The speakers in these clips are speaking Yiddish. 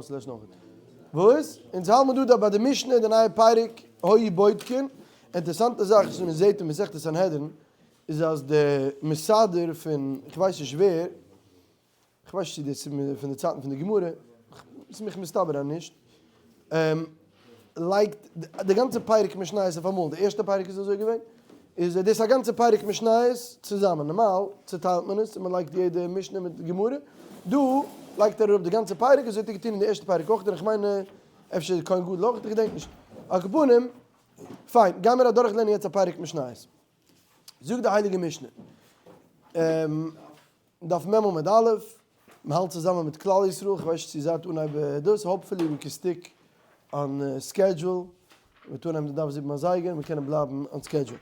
אויסלעשן אויך. וואס? אונז האלט מיר דא ביי די משנה די נייע פרק היו בודקין, אינטערסאנטע זאך וואס מען זעט אין מסכת סנהדרין איז אז די מסדר פון כ'ווייס נישט ווער, כ'ווייס נישט צו דאס איז פון די צייטן פון די גמרא, ס'איז מיך מסתבר אז נישט, לייגט די גאנצע פרק משניות אויף אמאל, די ערשטע פרק איז אזוי געווען, איז דאס א גאנצע פרק משניות צוזאמען, נארמאל צוטיילט מען עס און מען לייגט יעדע משנה מיט גמרא, דא לייגט ער אראפ די גאנצע פרק, אזוי האט ער געטון אין די ערשטע פרק אויך, און איך מיין אפשר כהן גדול אויך, איך געדענק נישט, על כל פנים, פיין, גיימיר אדורך לערנען יעצט א פרק משניות. זאגט די הייליגע משנה, דף מ עמוד א', מען האלט צוזאמען מיט כלל ישראל, כ'ווייס נישט צו זייט אנהייב דאס, hopefully we can stick on schedule, מ'וועט אנהייבן די דף זיבן אזייגער, מיר קענען בלייבן on schedule.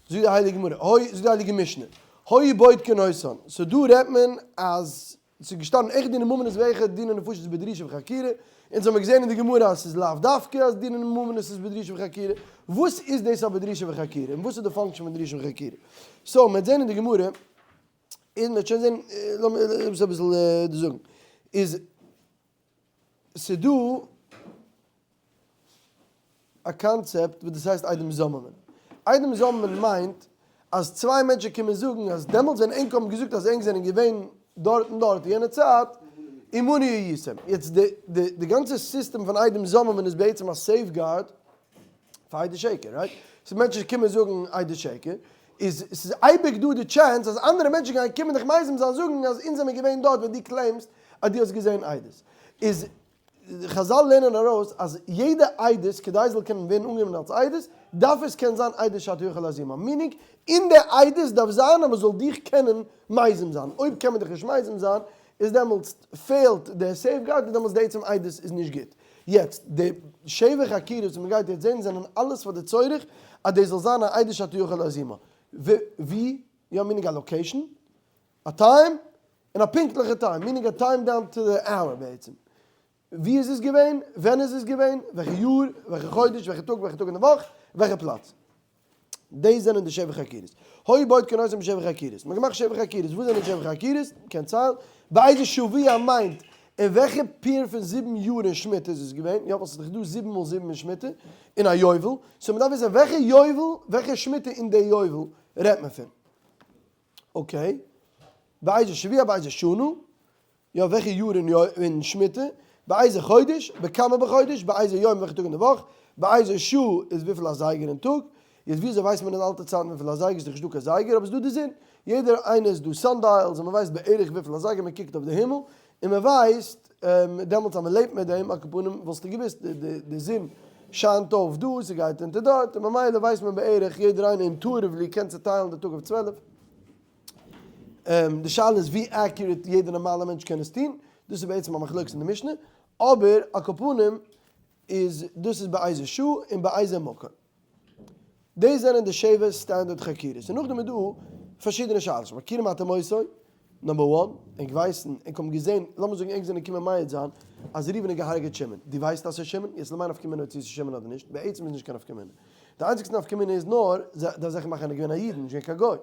זאגט די הייליגע גמרא, הוי, זאגט די הייליגע משנה, היו בודקין אותן, so דא רעדט מען אז ס'איז געשטאנען אחד דיני ממונות ואחד דיני נפשות בדרישה וחקירה, אונז האמיר געזען אין די גמרא אז ס'איז לאו דווקא אז דיני ממונות איז בדרישה וחקירה, וואס איז דאס א בדרישה וחקירה און וואס איז די function פון דרישה וחקירה? so מ'וועט זען אין די גמרא, און מ'וועט שוין זען, לאמיר עס אביסל זאגן, איז ס'דא א קאנצעפט וואס דאס הייסט עדים זוממין. עדים זוממין מיינט אז צוויי מענטשן קומען זאגן אז דעמאלטס ווען ענק האבן געזאגט אז ענק זענען געווען דארט און דארט יענע צייט, עמנו הייתם. יעצט די די די גאנצע סיסטעם פון עדים זוממין איז בעצם א safeguard פאר עדי שקר, right? ס'איז מענטשן קומען זאגן עדי שקר, איז ס'איז אייביג דא די chance אז אנדערע מענטשן גייען קומען דיך מזים זיין זאגן אז אונז זעמיר געווען דארט ווען דו claim סט אז דו האסט געזען עדות. איז חזל לערנען ארויס אז יעדע עדות כדי עס זאל קענען ווערן אנגענומען אלס עדות דארף עס קען זיין עדות שאתה יכול להזימה, meaning אין די עדות דארף זיין אז מען זאל דיך קענען מזים זיין, אויב קען מען דיך נישט מזים זיין איז דעמאלטס פעלט די safeguard און דעמאלטס די עצם עדות איז נישט גוט. יעצט די שבע חקירות וואס מען גייט יעצט זען זענען אלעס פאר די צורך אז דאס זאל זיין א עדות שאתה יכול להזימה. ווי? יא meaning א location? א time? און א פונקטליכע time, meaning א time down to the hour בעצם. ווי איז עס געווען? ווען איז עס געווען? וועלכע יאר? וועלכע חודש? וועלכע טאג? וועלכע טאג אין די וואך? וועלכע פלאץ? דאס זענען די שבע חקירות. היו בודקין אותן בשבע חקירות. מ'האט געמאכט שבע חקירות. וואס זענען די שבע חקירות? מ'קען ציילן. באיזה שבוע מיינט אין וועלכע pair פון זיבן יאר אין שמיטה איז עס געווען? יא, ווייל ס'איז דאך דא זיבן מאל זיבן אין שמיטה, אין א יובל. so מ'דארף וויסן וועלכע יובל, וועלכע שמיטה אין די יובל רעדט מען פון. okay, באיזה שבוע באיזה שנה, יא וועלכע יאר אין שמיטה, באיזה חודש, בכמה בחודש, באיזה יום וועלכע טאג אין די וואך, באיזה שעה איז וויפיל אזייגער אין טאג, יעצט וויאזוי ווייסט מען אין אלטע צייטן וויפיל אזייגער, ס'איז דאך נישטא קיין זייגער אבער ס'איז דא די זון, יעדער איינער איז דא sundials און מ'ווייסט בערך וויפיל אזייגער מען קוקט אויף די הימל און מ'ווייסט דעמאלטס אז מ'לעבט מיט דעם, על כל פנים וואלסטו געוואוסט די זון שיינט אויף דא ס'גייט אונטער דארט און ממילא ווייסט מען בערך יעדער איינער intuitively קען צוטיילן די טאג אויף 12. די שאלה איז ווי accurate יעדער נארמאלער מענטש קען עס טון, דאס איז בעצם א מחלוקת אין די משנה, אבער על כל פנים איז דאס איז באיזה שעה און באיזה מקום. דאס זענען די שבע standard חקירות, און נאכדעם איז דא פארשידענע שאלות, מכירים אתם אותו, number one, ענק ווייסן, ענק האבן געזען, לאמיר זאגן ענק זענען געקומען מעיד זיין אז ראובן האט געהארגעט שמעון, דו ווייסט אז ס'איז שמעון? יעצט למאי נפקא מינה צו ס'איז שמעון אדער נישט, בעצם איז נישט קיין נפקא מינה, די איינציגסטע נפקא מינה איז נאר, דארף זיכער מאכן אז ער איז געווען א איד און נישט געווען קיין גוי.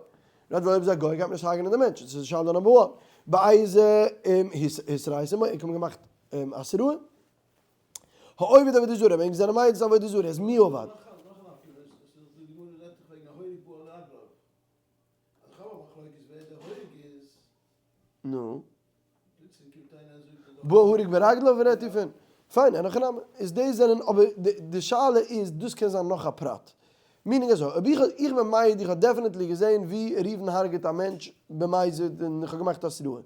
רייט ווייל אויב איז א גוי גייט מען נישט הרג'נען די מענטש, דאס איז שאלה number one. באיזה התרתם בו, ענק האבן געמאכט התראה. העובד עבודה זרה, ווען ענק זענען מעיד איז עבודה זרה, איז מי עבד? נו. בא הרוג ברגליו רעדט איר פון? פיין, אין הכי נמי. איז דאס זענען, אבער די שאלה איז, דאס קען זיין נאך א פרט. meaning אזוי, אויב איך איך בין מעיד, איך האב definitely געזען ווי ראובן הרג'עט א מענטש במזיד און איך האב געמאכט התראה.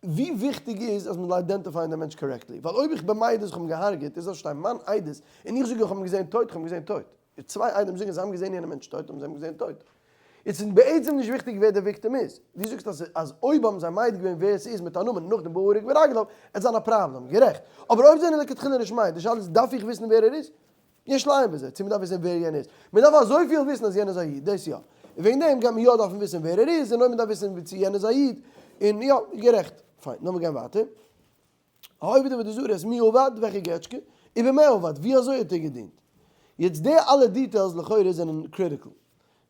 ווי וויכטיג איז אז מען זאל identify ען דעם מענטש correctly? ווייל אויב איך בין מעיד אז איך האב אים געהארגעט, איז זאל שטיין מיין עדות, און איך זאג איך האב אים געזען טויט, איך האב אים געזען טויט. איז צוויי עדים זאגן זיי האבן געזען יענעם מענטש טויט, האבן זיי אים געזען טויט. איז עס בעצם נישט וויכטיג ווער דער victim איז. דו זאגסט אז אז אויב האבן זיי מעיד געווען ווער עס איז מיט א נאמען נאכדעם בא הרוג ברגליו, עט זיין א פראבלעם. גערעכט. אבער אויב זענען לכתחילה נישט מעיד, די שאלה איז דארף איך וויסן ווער ער איז? יש לעיין בזה, צו מ'דארף וויסן ווער יענער איז. מ'דארף אזויפיל וויסן אז יענער איז א איד, דאס יא. און וועגן דעם גייט מען יא דארפן וויסן ווער ער איז, און אויב מ'דארף וויסן צו יענער איז א איד, און יא, גערעכט. פיין, לאמיר גיין ווייטער. העובד עבודה זרה את מי עבד, וועלכע געטשקע, ובמה עבד, ווי אזוי האט ער געדינט. יעצט די אלע details לכאורה זענען critical.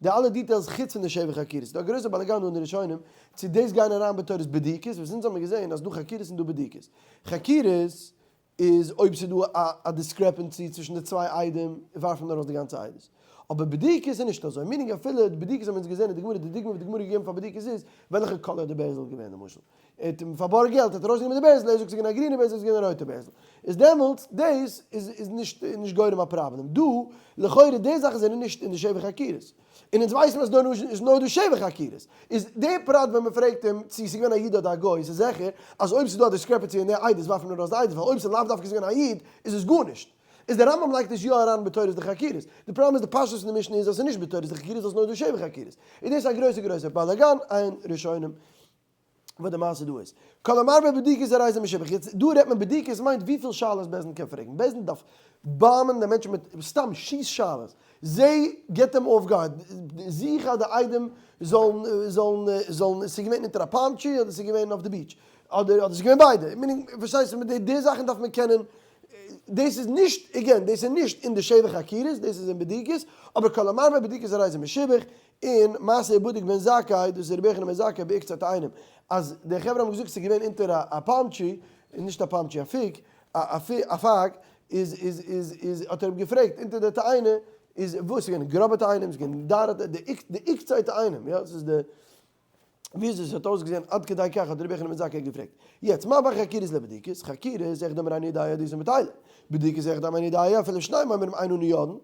די אלע details חוץ פון די שבע חקירות. ס'דא א גרויסע באלאגאן דא אין די ראשונים צו דאס גייען אריין בתורת בדיקות, וואס אונז האמיר געזען אז דא חקירות און דא בדיקות. חקירות. איז אויב ס'איז דא א discrepancy צווישן די צוויי עדים ווארפט מען ארויס די גאנצע עדות. אבער בדיקות איז נישט אזוי, meaning אפילו בדיקות האבן אונז געזען אין די גמרא, די דוגמא וואס די גמרא האט געגעבן פאר בדיקות איז וועלכע קאליר די בערזל איז געווען למשל. ער האט אים פארבארגט געלט, ער האט ארויסגענומען די בערזל, ער זאגט ס'איז געווען א גרינע בערזל, ס'איז געווען א רויטע בערזל. איז דעמאלטס דאס איז איז נישט נישט גורם א פראבלעם. דא לכאורה די זאכן זענען נישט אין די שבע חקירות. און אונז ווייסן אז דא איז נאר דא שבע חקירות. איז די פרט ווען מ'פרעגט אים צו ס'איז געווען א איד אדער א גוי, ס'איז זיכער אז אויב ס'איז דא א discrepancy אין די עדות ווארפט מען ארויס די עדות, ווייל אויב ס'איז לאו דווקא ס'איז געווען א איד איז עס גארנישט. איז די רמב ם לייגט עס יא אריין בתורת די חקירות. די פראבלעם איז די פשטות פון די משנה איז אז ס'איז נישט בתורת די חקירות ווייל ס'איז נאר דא שבע חקירות. איז דאס א גרויסע גרויסע באלאגאן עיין ראשונים וואס די מעשה דא איז. כל המרבה בדיקות הרי זה משובח. יעצט דא רעדט מען בדיקות מיינט וויפיל שאלות בית דין קען פרעגן. בית דין דארף באמען די מענטשן מיט סתם שיס שאלות. זיי גיבט אים אויף guard. זוך אז די עדים זאלן זאלן זאלן ס'איז געווען אונטער א palm tree אדער ס'איז געווען אויף די beach. אדער אדער ס'איז געווען ביידע. meaning פארשטייסט מיט די די זאכן דארף מען קענען. דאס איז נישט again דאס איז נישט אין די שבע חקירות דאס איז אין בדיקות. אבער כל המרבה בדיקות הרי זה משובח. און מעשה ובדק בן זכאי, דאס איז רבי יוחנן בן זכאי בעקצי תאנים, אז די חברה האבן געזאגט ס'איז געווען אונטער א palm tree, נישט א palm tree א fig, א פייג, איז איז איז איז האט ער אים געפרעגט אונטער די תאנה איז וואס ס'איז געווען גראבע תאנים, ס'איז געווען דארע די עקצי תאנים, יא ס'איז די וויאזוי ס'האט אויסגעזען עד כדי כך האט רבי יוחנן בן זכאי געפרעגט. יעצט מה בין חקירות לבדיקות, חקירות אחד אומר איני יודע עדותו בטלה, בדיקות אחד אומר איני יודע אפילו שניים אומרים אין אנו יודעין.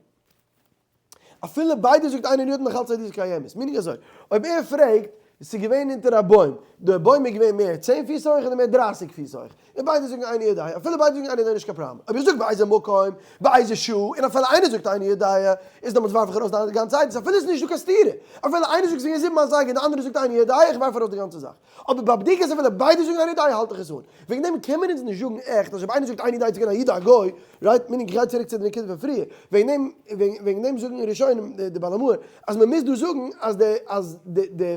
אפילו ביידע זאגט איינער ידען נאך אלץ עדות קיימת. meaning אזוי, אויב ער פרעגט, ס'איז געווען אונטער א בוים, די בוים איז געווען מער צען פיס הויך אדער מער דרייסיג פיס הויך, און ביידע זאגן אינו יודע, אפילו ביידע זאגן אינו יודע נישט קיין פראבלעם. אויב איך זאג באיזה מקום, באיזה שעה, און אפילו איינער זאגט אינו יודע, איז דעמאלטס ווארף איך ארויס די גאנצע עדות, אפילו עס איז נישט דא קיין סתירה. אפילו איינער זאגט ס'איז געווען זיבן אזייגער און די אנדערע זאגט אינו יודע, איך ווארף ארויס די גאנצע זאך. אבער ביי בדיקות אפילו ביידע זאגן אינו יודע האלט איך עס אן. וועגן דעם קען מען אונז נישט זאגן עכט אז אויב איינער זאגט אינו יודע איז געווען א איד א גוי, right? meaning כ'גיי צוריק צו די נקודה פון פריער. וועגן דעם וועגן דעם זאגן ראשונים די בעל המאור אז מען מוז דא זאגן אז די אז די די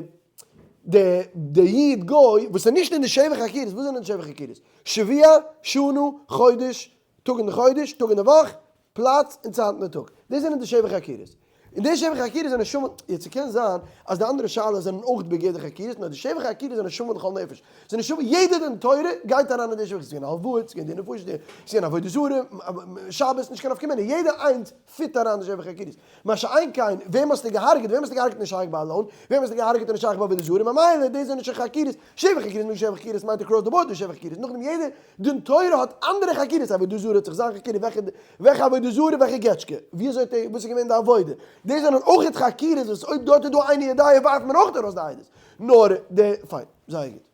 די די איד גוי וואס איז נישט אין די שבע חקירות, וואס זענען די שבע חקירות? שבוע, שנה, חודש, טאג אין די חודש, טאג אין די וואך, פלאץ און צייט אין די טאג. דאס זענען די שבע חקירות. און די שבע חקירות זענען שווה, יעצט ס'קען זיין אז די אנדערע שאלות זענען אויך בגדר חקירות, נאר די שבע חקירות זענען שווה לכל נפש. זענען שווה, יעדער דין תורה גייט אריין אין די שבע חקירות. ס'איז געווען הלוואות, ס'איז געווען דיני נפשות, ס'איז געווען עבודה זרה, שבת, נישט קיין נפקא מינה, יעדער איינס fit אריין די שבע חקירות. מה שאין כן, וועם האסטו געהארגעט, וועם האסטו געהארגעט אין שייך ביי א loan, וועם האסטו געהארגעט אין שייך ביי עבודה זרה, ממילא דאס זענען שוין חקירות, שבע חקירות מיט שבע חקירות מיינט across the board די שבע חקירות, נאכדעם יעדע דין תורה האט אנדערע חקירות, עבודה זרה האט זיך זיין חקירה, וועלכע וועלכע עבודה זרה וועלכע געטשקע, ווי אזוי האט ער, וואס איז געווען די עבודה, דאס זענען אויכעט חקירות וואס אויב דארט איז דא אינו יודע ווארפט מען אויך ארויס די עדות, נאר די, פיין, זייער גוט.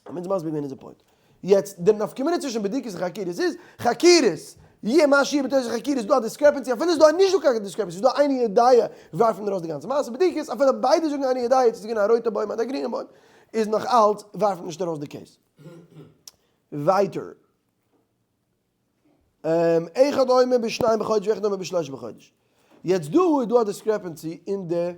האבן אונז מסביר געווען אונזער point. יעצט, די נפקא מינה צווישן בדיקות און חקירות איז, חקירות, יהיה מה שיהיה בתוך חקירות איז דא א discrepancy, אפילו איז דא נישט דא קיין discrepancy, איז דא אינו יודע, ווארפט מען ארויס די גאנצע מעשה, בדיקות, אפילו ביידע זאגן אינו יודע, צו ס'איז געווען א רויטע בוים אדער א גרינע בוים, איז נאך אלץ ווארפט מען נישט ארויס די case. ווייטער. אחד אומר בשניים בחודש ואחד אומר בשלושה בחודש. יעצט דא איז דא א discrepancy אין די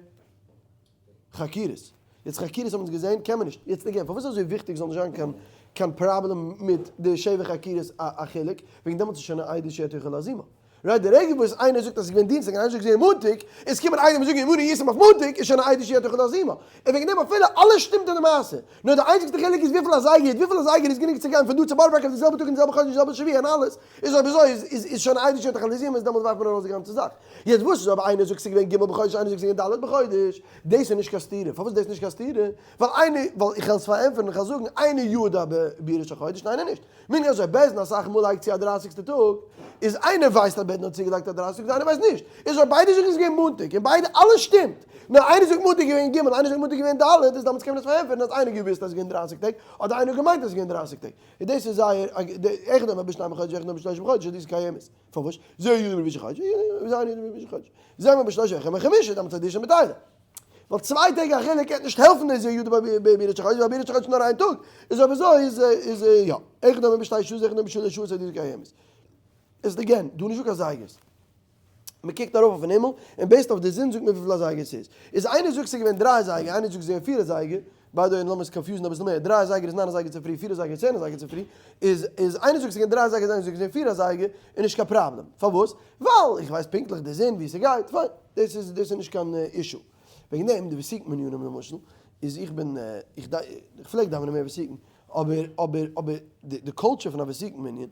חקירות. יעצט חקירות האבן אונז געזען קען מען נישט. יעצט again פארוואס איז אזוי וויכטיג זאל נישט זיין קיין קיין פראבלעם מיט די שבע חקירות א חילוק? וועגן דעמאלטס איז שוין א עדות שיד יכולה להזימה. right די רגע וואס איינער זאגט אז עס איז געווען דינסטאג און איינער זאגט עס איז געווען מאנטאג, איז קומען איינער און זאגן ומנו הייתם אויף מאנטאג איז שוין א עדות שיד יכולה להזימה. און וועגן דעם אפילו אלעס שטימט אין די מעשה, נאר די איינציגסטע חילוק איז וויפיל אזייגער איז, וויפיל אזייגער איז גענוג צו גיין פון דא צו בארא פארק אויף די זעלבע טאג און די זעלבע חודש און די זעלבע שבוע און אלעס, איז אויב אזוי איז איז איז שוין א עדות שיד יכולה להזימה איז דעמאלט ווארפט מען ארויס די גאנצע זאך. יעצט וואס איז אויב איינער זאגט ס'איז געווען ג' בחודש איינער זאגט ס'איז געווען ד' בחודש, דאס איז נישט קיין סתירה, פארוואס איז דאס נישט קיין סתירה? ווייל איינער, ווייל איך וועל עס פארענטפערן, איך וועל זאגן איינער יודע בראש החודש און איינער נישט. meaning אזוי, בית דין אסאך מאל לייגט צו א דרייסיגסטע טאג, איז איינער ווייסט אז בית דין האט צוגעלייגט א דרייסיגסטע און איינער ווייסט נישט, איז אויב ביידע זאגן עס איז געווען מאנטאג און ביידע אלעס שטימט, נאר איינער זאגט מאנטאג איז געווען ג' און איינער זאגט מאנטאג איז געווען ד', איז דאמאלטס קען מען עס פארענטפערן אז איינער געוויסט אז עס איז געווען דרייסיג טעג, אדער איינער האט געמיינט אז עס איז געווען דרייסיג טעג. און דאס איז זייער א ג אחד אומר בשניים בחודש ואחד אומר בשלושה בחודש, אז דאס איז קיימת. פארוואס? זה יודע בראש החודש, וזה אינו יודע בראש החודש. זה אומר בשלושה ואחד אומר בחמישה, דאמאלטס איז עדותן בטלה. ווייל צוויי טעג א חילוק קען נישט העלפן איז יודע בראש החודש, ווייל בראש החודש איז נאר איין טאג. איז אויב אזוי איז איז יא. אחד אומר בשתי שעות ואחד אומר בשלוש שעות עדותן קיימת. איז again, דא נישטא קיין זייגערס. מען קוקט ארויף אויפן הימל, און based אויף די זון זאגט מען וויפיל אזייגער ס'איז. איז איינער זאגט ס'איז געווען דריי אזייגער, איינער זאגט ס'איז געווען פיר אזייגער, by the way לאמיר עס confuse ן אביסל מער, דריי אזייגער איז ניין אזייגער צופרי, פיר אזייגער איז צען אזייגער צופרי, איז איז איינער זאגט ס'איז געווען דריי אזייגער איינער זאגט ס'איז געווען פיר אזייגער, איז נישט קיין פראבלעם. פארוואס? ווייל איך ווייס פונקטליך די זון ווי ס'גייט, פיין, דאס איז דאס איז נישט קיין issue. וועגן דעם די ותיקין מנינים למשל, איז איך בין איך איך פלעג דאווענען מער ותיקין, אבער אבער אבער די culture פון א ותיקין מנין.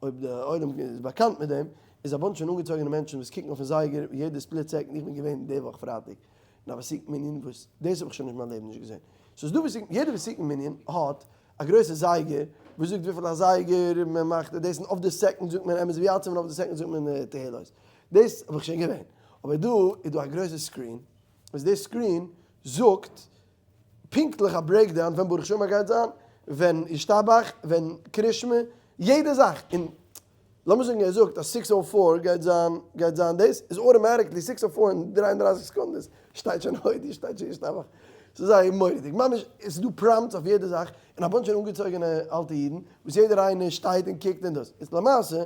אויב די עולם איז באקאנט מיט דעם, איז א bunch פון אנגעצויגענע מענטשן וואס קוקן אויפן זייגער יעדע split second, איך בין געווען די וואך פרייטאג אין א ותיקין מנין וואס דאס האב איך שוין נישט מיין לעבן נישט געזען, ס'איז דא ותיקין, יעדע ותיקין מנין האט א גרויסע זייגער וואס זאגט וויפיל אזייגער מען מאכט דאס און אויף די second זאגט מען אמת ויציב און אויף די second זאגט מען תהלות, דאס האב איך שוין געווען, אבער דא איז דא א גרויסע screen וואס די screen זאגט פונקטליך א breakdown ווען ברוך שאמר גייט זיין, ווען ישתבח, ווען קרישמע, יעדע זאך, און לאמיר זאגן ער זאגט אז six o four גייט זיין גייט זיין דאס, איז automatically six o four און 33 סעקונדעס שטייט שוין הודי שטייט שוין ישתבח, ס'איז זייער מורא'דיג, ממש עס איז דא prompts אויף יעדע זאך, און א bunch פון אנגעצויגענע אלטע אידן וואס יעדער איינער שטייט און קוקט און דאס, איז למעשה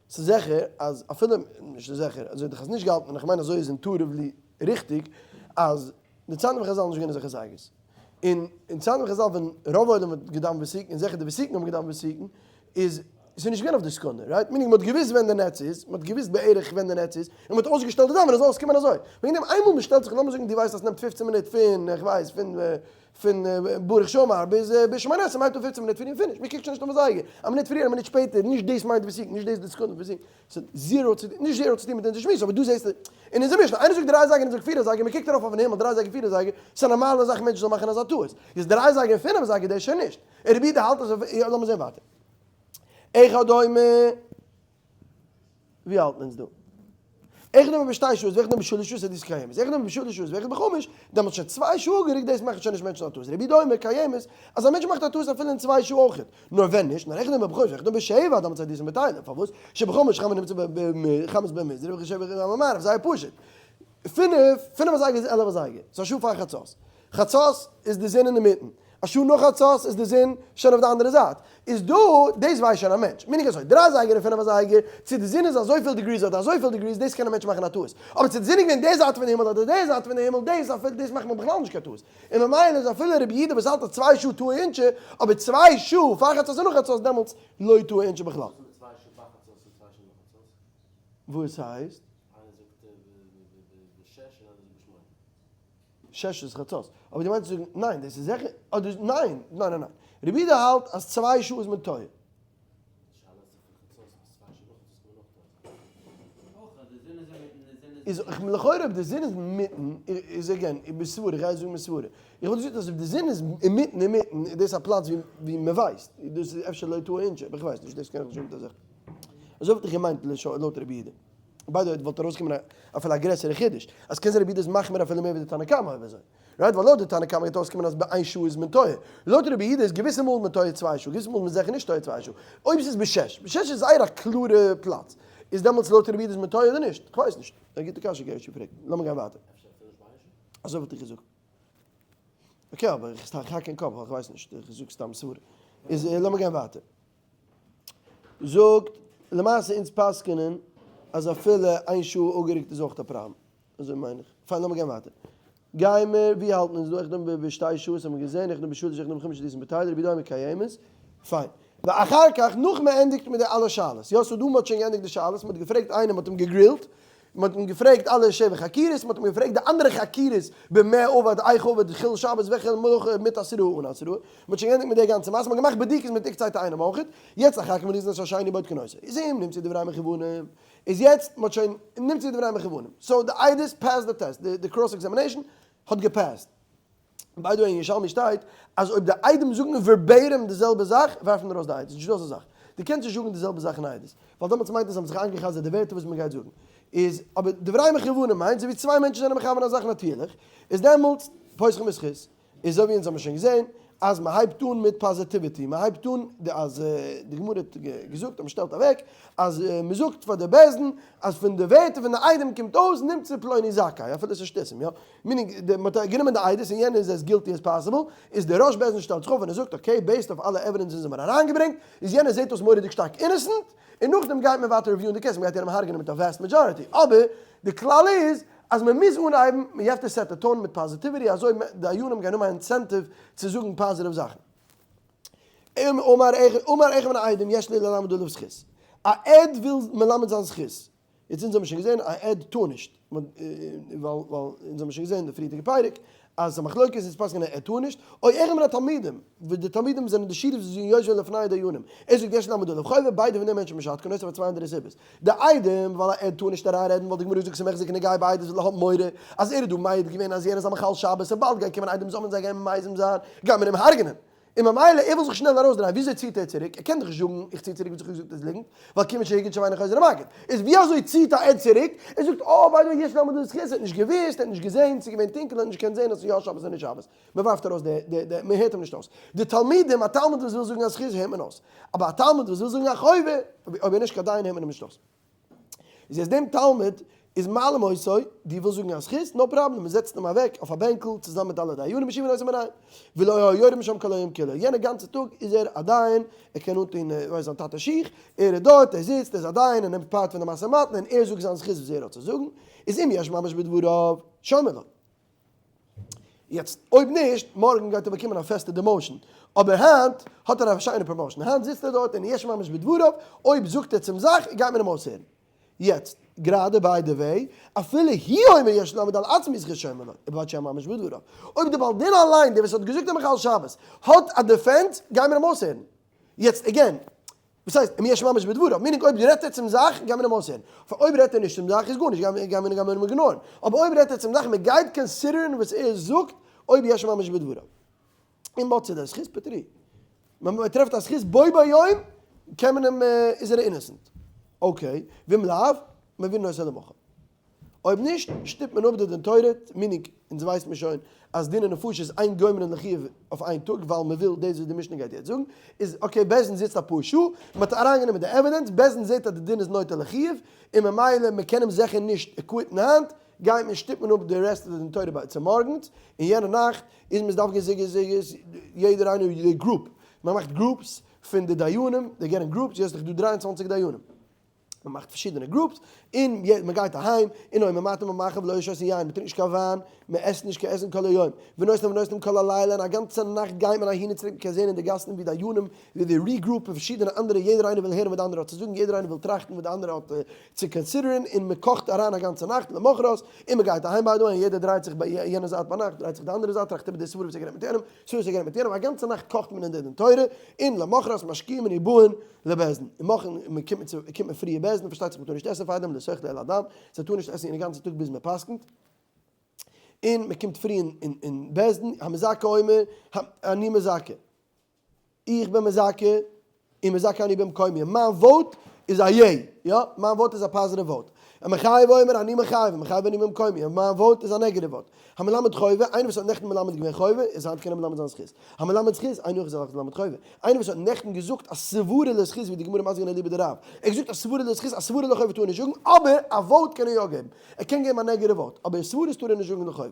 ס'איז זיכער אז אפילו, נישט זיכער, אזוי האט די חזון איש געהאלטן און איך מיין אזוי איז intuitively ריכטיג, אז די צייטן פון חזל נישט געווען אזעלכע זייגערס. און אין צייטן פון חזל ווען רוב עולם האט געדאווענט ותיקין, און זיכער די ותיקין האבן געדאווענט ותיקין, איז ס'איז נישט געווען אויף די סעקונדע, right? Meaning מ'האט געוואוסט ווען די נץ איז, מ'האט געוואוסט בערך ווען די נץ איז, און מ'האט אויסגעשטעלט די דאווענען עס זאל אויסקומען אזוי. וועגן דעם איינמאל מ'שטעלט זיך, לאמיר זאגן דו ווייסט אז ס'נעמט 15 מינוט פון, איך ווייס, פון פון ברוך שאמר ביז ביז שמונה עשרה מיינט אן 15 מינוט פריער finish, מ'קוקט שוין נישט אויפן זייגער, א מינוט פריער א מינוט שפעטער, נישט דאס מיינט ותיקין, נישט דאס די סעקונדע פון ותיקין, ס'האט zero צו נישט zero צו טון מיט אונזער שמועס, אבער דא זעסטו אין אונזער משנה, איינער זאגט דריי אזייגער איינער זאגט פיר אזייגער, מ'קוקט ארויף אויפן הימל דריי אזייגער פיר אזייגער, ס'איז א נארמאלע זאך מענטשן זאלן מאכן אזא טעות, איז דריי אזייגער און פינף אזייגער דאס שוין נישט, און רבי יהודה האלט אז לאמיר זען ווייטער. אחד אומר. ווי האלטן אונז דא? אחד אומר בשתי שעות ואחד אומר בשלש שעות עדותן קיימת, אחד אומר בשלש שעות ואחד בחמש, דעמאלטס שוין צוויי שעה אפגערוקט דאס מאכט שוין נישט מענטשן א טעות, רבי יהודה אומר קיימת אז א מענטש מאכט א טעות אפילו אין צוויי שעה אויכעט, נאר ווען נישט, נאר אחד אומר בחמש ואחד אומר בשבע דעמאלטס עדותן בטלה, פארוואס? שבחמש חמה נמצא חמת במזרח ובשבע חמה במערב, זייער פשוט, פינף, פינף אזייגער איז 11 אזייגער, ס'איז א שעה פאר חצות, חצות איז די זון אינמיטן, א שעה נאך חצות איז די זון שוין אויף די אנדערע זייט, איז דא, דאס ווייסט שוין א מענטש, meaning אזוי, דריי אזייגער און פינף אזייגער, צו די זון איז אזויפיל degrees אדער אזויפיל degrees, דאס קען א מענטש מאכן א טעות, אבער צו די זון איז געווען די זייט פון די הימל אדער די זייט פון די הימל, דאס אפילו, דאס מאכט מען בכלל נישט קיין טעות, און ממילא איז אפילו רבי יהודה וואס האלט אז צוויי שעה טעה אינשי, אבער צוויי שעה פאר חצות און נאך חצות דעמאלטס לא טעה אינשי בכלל. וואס איז מיט צוויי שעה פאר חצות און צוויי שעה נאך חצות? וואס הייסט? איינער זאגט בשש און איינער זאגט בשמונה. שש איז חצות. אבער דו מיינסט צו זאגן ניין דאס איז זיכער אדער ניין ניין ניין ניין. רבי יהודה האלט אז צוויי שעה איז מען טועה. איז לכאורה אויב די זון איז אינמיטן איז again בסברה איך גיי זאגן מסברה איך וואלט געזאגט אז אויב די זון איז אינמיטן אינמיטן איז דאס א פלאץ ווי מען ווייסט דאס איז אפשר לא טעה אינשי אבער איך ווייס נישט דאס קען איך נישט זאגן מיט א זיכער אזוי וואלט איך געמיינט לויט רבי יהודה. By the way וואלט ארויסגעקומען אפילו א גרעסערע חידוש, אז קען זיין רבי יהודה איז מחמיר אפילו מער ווי די תנא קמא אויב אזוי. Right? ווייל לויט די תנא קמא גייט אויסקומען אז ביי איין שעה איז מען טועה. לויט רבי יהודה איז געוויסע מאל מען טועה צוויי שעה, געוויסע מאל איז מען זיכער נישט טועה צוויי שעה. אויב ס'איז בשש, בשש איז זייער א קלארע פלאץ, איז דעמאלטס לויט רבי יהודה איז מען טועה אדער נישט? כ'ווייס נישט. א גוטע קשיא גערשי פרעגט. לאמיר גיין ווייטער. אפשר אפילו נישט ביי איין שעה? אזוי וואלט איך געזאגט. Okay אבער איך האק אין קאפ ווייל כ'ווייס נישט, איך זאג סתם סברה. איז לאמיר גיין ווייטער. זאגט, למעשה אונז פסק'נען אז אפילו איין שעה אפגערוקט איז אויך א פראבלעם. אזוי מיין איך. פיין לאמיר גיין ווייטער. גיימער, ווי האלטן אונז דא? אחד אומר בשתי שעות האבן מיר געזען, אחד אומר בשלש, אחד אומר בחמש עדותן בטלה, רבי יהודה אומר קיימת. פיין. ואחר כך, נאך מען ענדיגט מיט די אלע שאלות. יא, so דא מען האט שוין געענדיגט די שאלות, מען האט געפרעגט איינעם, מען האט אים געגרילט, מען האט אים געפרעגט אלע שבע חקירות, מען האט אים געפרעגט די אנדערע חקירות במה עבד, איך עבד, חילול שבת וכו', מלאכה מיט התראה אן התראה, מען האט שוין געענדיגט מיט די גאנצע מעשה, מען האט געמאכט בדיקות מיט עוקצי תאנים אויכעט, יעצט אחר כך מריזין את השני בודקין אותו, איז אם נמצאו דבריהם מכוונים, איז יעצט מען האט שוין נמצאו דבריהם מכוונים, so די עדות pass די טעסט, די cross examination האט געפעסט. By the way אין ירושלמי שטייט אז אויב די עדים זאגן verbatim די זעלבע זאך ווארפן ארויס די עדות, נישטא אזא זאך, דו קענסט נישט זאגן די זעלבע זאך אין עדות, ווייל דעמאלטס מיינט עס זיי האבן זיך איינגע'חזר'ט די ווערטער וואס מען גייט זאגן, איז אבער דבריהם מכוונים מיינט אזוי ווי צוויי מענטשן זענען מכוון א זאך נאטירליך, איז דעמאלטס פותחין בזכות, איז אזוי ווי אונז האבן שוין געזען אז מען הייבט אן מיט positivity, מען הייבט אן אז די גמרא האט געזאגט אז מען שטעלט אוועק אז מען זאגט פאר די בית דין אז פון די ווערטער פון די עדים קומט אויס נמצא פלוני זכאי, אפילו עס איז שטותים, יא? Meaning די מ'האט גענומען די עדות און יענער איז as guilty as possible, איז די ראש בית דין שטעלט זיך אויף און ער זאגט okay based אויף אלע evidence אונז האבן אריינגעברענגט איז יענער זעט אויס מורא'דיג שטארק innocent, און נאכדעם גייט מען ווייטער ריוויוען די case, מ'גייט יענעם הרג'נען מיט א vast majority, אבער די כלל איז אז מ'מוז אנהייבן, you have to set the tone מיט positivity אזוי דיינים גייען האבן א incentive צו זאגן פאזיטיוו זאכן. אמר אחד מן העדים יש לי ללמד עליו זכות, א עד וויל מלמד זיין זכות, יעצט אונז האבן שוין געזען א עד טאר נישט, ווייל אונז האבן שוין געזען די פריערדיגע פרק. אז ס'איז א מחלוקת איז פסק'נען ער טאר נישט, או אחד מן התלמידים, וואס די תלמידים זענען די שיטות וואס זענען יושבים לפני הדיינים, ער זאגט יש להעמיד עליו חובה, ביידע פון די מענטשן משתקין אותו פאר צוויי אנדערע סיבות, די עדים ווייל א עד טאר נישט אריין רעדן ווייל די גמרא זאגט ס'מחזיק נגעי בעדות ווייל ער האט מורא אז ער איז דא מעיד געווען אז יענער איז א מחלל שבת און באלד גייען קומען עדים זאל מען זיי גיין מזים זיין גייט מען אים הרג'נען און ממילא ער וויל זיך שנעל ארויסדרייען וויאזוי ציט ער צוריק ער קען דאך נישט זאגן איך צי צוריק וואס איך האב געזאגט איז ליגנט ווייל כיוון שהגיד שאינו חוזר ומגיד איז ווי אזוי ציט א עד צוריק ער זאגט אה by the way יש להעמיד עליו זכות ער האט נישט געוואוסט ער האט נישט געזען ס'איז געווען טונקל ער האט נישט געקענט זען אז ס'איז יא שבת און נישט שבת מען ווארפט ארויס די די די מען הערט אים נישט אויס. די תלמידים, א תלמיד וואס וויל זאגן א זכות הערט מען אויס. אבער א תלמיד וואס וויל זאגן א חובה, אויב ער נישט קיין דיין הערט מען אים נישט אויס. איז יעצט דעם תלמיד איז מעלים אותו, דו ווילסט זאגן א זכות, no problem, מען זעצט אים אוועק אויף א בענקל צוזאמען מיט אלע דיינים מושיבין אותו ביניהם. ולא היה יורד משם כל היום כולו. יענע גאנצע טאג איז ער א דיין, ער קען אנטון ווייס זיין טאטע'ס שיך, ער איז דארט, ער זיצט, ער איז א דיין, ער נעמט part פון די משא ומתן און ער זאגט זיין זכות וואס ער האט צו זאגן, איז אם יש ממש בדבריו, שומעין לו. יעצט אויב נישט, מארגן גייט ער באקומען א פעסטע demotion, אבער היינט האט ער א שיינע promotion, היינט זיצט ער דארט און יש ממש בדבריו, אויב זאגט ער צום זאך גייט מען אים אויסהערן. יעצט, גראדע by the way, אפילו הוא אומר יש להעמיד על עצמו זכות שומעין לו, ובלבד שיהיה ממש בדבריו. אויב די בעל דין אליין, דער וואס האט געזאגט דעם מחלל שבת, האט א defense, גייען מיר אים אויסהערן. יעצט again, וואס הייסט אם יש ממש בדבריו? meaning אויב רעדט ער צום זאך גייט מען אים אויסהערן, אויב רעדט ער נישט צום זאך איז גארנישט גייט מען אים ignore ן, אבער אויב רעדט ער צום זאך מען גייט consider ן וואס ער זאגט אויב יש ממש בדבריו. אם מצאו לו זכות פטרוהו. ווען מען טרעפט א זכות בו ביום קען מען אים איז ער innocent. okay, ואם לאו, מעבירין אותו למחר. אויב נישט שטופט מען אפ די דין תורה, meaning אונז ווייסט מיר שוין אז דיני נפשות איז אין גומרין לחיוב אויף איין טאג ווייל מען וויל דאס וואס די משנה גייט יעצט זאגן איז okay בית דין זיצט אפאר שעה, מען האט אריינגענומען די evidence, בית דין זעט אז די דין איז נוטה לחיוב און ממילא מען קען אים זיכער נישט acquit ן היינט, גייט מען שטופט מען אפ די rest of די דין תורה ביי צומארגנס, און יענע נאכט איז מזדווג זיג זיג יעדער איינער די group, מען מאכט groups פון די דיינים, זיי געבן groups, יעצט איז דאך דא 23 דיינים. מען מאכט פארשידענע groups, און מען גייט אהיים, און אויב מען מאכט און מען מאכט ולא שותין יין, מען טרינקט נישט קיין וויין, מען עסט נישט קיין עסן כל היום, ונוסעים ונוסעים כל הלילה, און א גאנצע נאכט גייט מען אהין און צוריק, מען קען זען אין די גאסן ווי דיינים, ווי די regroup און פארשידענע אנדערע, יעדער איינער וויל הערן וואס די אנדערע האט צו זאגן, יעדער איינער וויל טראכטן וואס די אנדערע האט צו consider ן, און מען קאכט אריין א גאנצע נאכט, למחרת, און מען גייט אהיים by the way, און יעדער דרייט זיך ביי יענע זייט ביינאכט, דרייט זיך די אנדערע זייט, טראכט איבער די סברה וואס ער גערעדט מיט יענעם, סברה וואס ער גערעדט מיט יענעם, א גאנצע נאכט קאכט מען אין די דין תורה, און למחרת משכימין ובאין לבית דין, און מאכן, און מען קומט צו, קומט מען פרי אין בית דין, פארשטייט זיך מען טאר נישט עסן פארדעם, לא תאכלו אלא הדם, זיי טארן נישט עסן יענע גאנצע טאג ביז מען פסק'נט, און מען קומט פרי אין בית דין, המזכה אומר, אני מזכה, איך בין מזכה, און מזכה אני במקומי, מיין vote איז א yay, יא, מיין vote איז א positive vote, המחייב אומר, אני מחייב, ומחייב אני במקומי, מיין vote איז א negative vote. המלמד חובה, איינער וואס האט נעכטן מלמד געווען חובה, איז היינט קען ער מלמד זיין זכות. המלמד זכות, אינו יכול ללמד חובה. איינער וואס האט נעכטן געזאגט א סברה לזכות ווי די גמרא מסביר אליבא דרב. ער האט געזאגט א סברה לזכות, א סברה לחובה טאר ער נישט זאגן, אבער א vote קען ער יא געבן. ער קען געבן א negative vote, אבער סברות טאר ער נישט זאגן לחובה.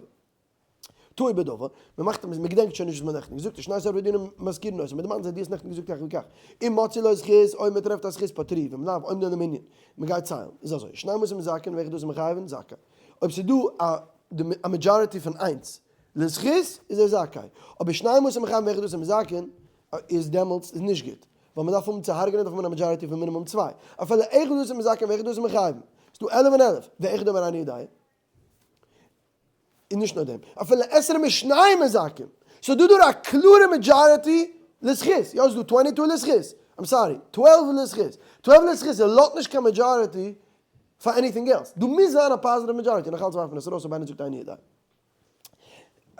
טועה בדבר, מען מאכט אים, מען געדענקט שוין נישט וואס מען האט נעכטן געזאגט, שני עשר דינים מזכירין אותו, מען דערמאנט זיי, דו האסט נעכטן געזאגט כך וכך. אם מצאו לו זכות, אויב מען טרעפט א זכות פטרוהו, ואם לאו, עומדין למנין. מען גייט ציילן. איז אזוי, שנים עשר מזכין ואחד עשר מחייבין, זכאי. אויב ס'איז דא א majority פון איינס לזכות איז ער זכאי, אבער שנים עשר מחייבין ואחד עשר מזכין איז דעמאלטס איז נישט גוט, ווייל מ'דארף האבן צו הרג'נען דארף מען א majority פון מינימום צוויי, אפילו אחד עשר מזכין ואחד עשר מחייבין, ס'איז דא 11 און 11, ואחד אומר איני יודע. און נישט נאר דעם, אפילו עשרים ושניים מזכין, ס'איז דא דא א קלארע majority לזכות, יא ס'איז דא twenty two לזכות, I'm sorry, 12 לזכות, 12 לזכות לאזט נישט קיין majority פאר anything else, דא מוז זיין א positive majority, נאך אלץ ווארפט מען עס ארויס אויב איינער זאגט איני יודע.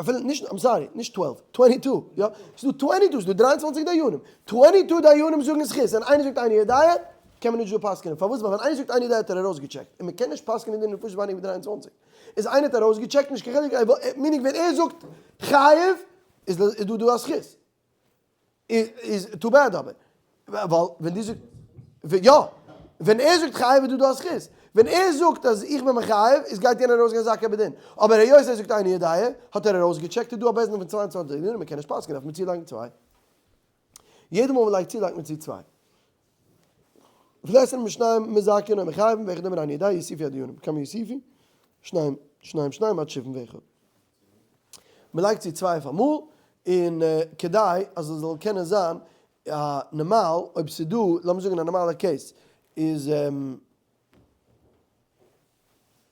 אפילו נישט, I'm sorry, נישט 12, twenty two, יא, ס'איז דא twenty two, ס'איז דא 23 דיינים, twenty two דיינים זאגן זכות, און איינער זאגט איני יודע, קען מען נישט דא פסק'נען, פארוואס? ווייל ווען איינער זאגט איני יודע האט ער ארויסגעטשעקט, און מען קען נישט פסק'נען דין רפואות ווייניגער ווי 23, איז איינער האט ארויסגעטשעקט, נישט קיין חילוק, meaning ווען ער זאגט חייב, איז דא דא א זכות. איז too bad אבער, ווייל ווען דו זאגסט, יא, ווען ער זאגט חייב איז דא דא א זכות, ווען ער זאגט אז איך בין מחייב איז גייט יענער ארויסגיין זכאי בדין, אבער היות ער זאגט איני יודע האט ער ארויסגעטשעקט איז דא א בית דין פון 22 דיינים מען קען נישט פסק'ענען דארף מען צולייגן צוויי, יעדע מאל מען לייגט צו לייגט מען צו צוויי. ולעשרים ושניים מזכין או מחייבין ואחד אומר איני יודע יוסיפו הדיינים, כמה יוסיפו? שניים שניים שניים עד שבעים ואחד. מען לייגט צו צוויי אויף אמאל, און כדי אז עס זאל קענען זיין א נארמאל, אויב ס'איז דא, לאמיר זאגן א נארמאלע case, איז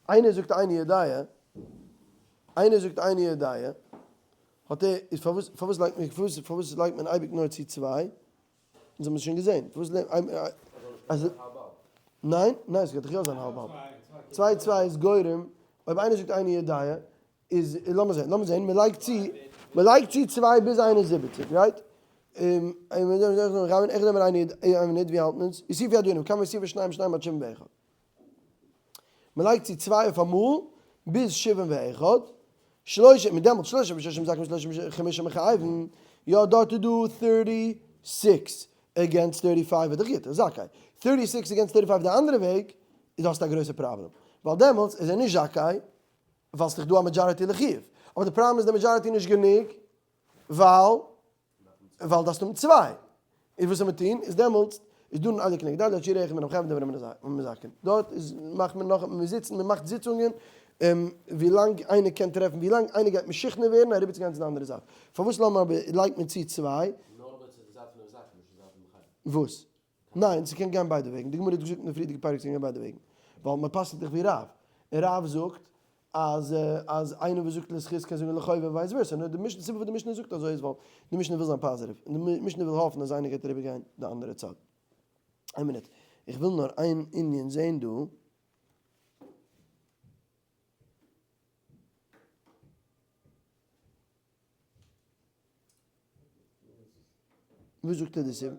איינער זאגט איני יודע, איינער זאגט איני יודע. האט ער, איז פארוואס, פארוואס לייגט מען, פארוואס, פארוואס לייגט מען אייביג נאר צו צוויי? אונז האבן עס שוין געזען. פארוואס לייגט אז, ניין, ניין, ס'גייט דאך יא זיין האלב האלב. צוויי צוויי איז גורם, אויב איינער זאגט איני יודע, איז, לאמיר זען, לאמיר זען, מ'לייגט צו, מ'לייגט צו צוויי ביז 71, right? איין מינוט, ווי האלטן אונז? יוסיפו הדיינים, כמה יוסיפו שניים שניים עד שבעים ואחד. מען לייגט צו צוויי אויף אמאל ביז שבעים ואחד, שלושה, מיט דעמאלטס שלושה וששים מזכין ושלושים וחמשה מחייבין, יא דארט איז דא thirty six against thirty five איז דאך גוט, איז זכאי, thirty six against thirty five די אנדערע וועג איז האסטו א גרויסע פראבלעם, ווייל דעמאלטס איז ער נישט זכאי ווייל ס'דאך דא א majority לחיוב, אבער די פראבלעם איז די majority נישט גענוג ווייל ווייל דארפסט האבן צוויי. איז וואס זאל מען טון? איז דעמאלטס איז דא אן עלי' כנגד עלי', שירה אחד מן המחייב ודבר מן המזכין. דארט איז מאכט מען נאך, מען זיצן, מען מאכט זיצונגען, ווי לאנג איינער קען טרעפן, ווי לאנג איינער גייט משוכנע ווערן אריבערצוגיין צו די אנדערע זייט. פארוואס לאמיר אבער לייגט מען צו צוויי? נאר אויב צו די זייט פון די מזכין, נישט די זייט פון די מחייב. וואס? ניין, ס'קען גיין ביידע וועגן. די גמרא האט געזאגט אין די פריערדיגע פרק ס'קען גיין ביידע וועגן. ווייל מען פסק'נט דאך ווי רב. און רב זאגט אז אז איינער וואס זאגט לזכות קען זאגן לחובה און vice versa. נאר די משנה, די סיבה פארוואס די משנה זאגט אזוי איז ווייל די משנה וויל זיין פאזיטיוו. און די משנה וויל האפן אז איינער גייט אריבער גיין די אנדערע צד. איין מינוט. איך וויל נאר איין ענין זעהן דא. וואס זאגט ער די סיבה?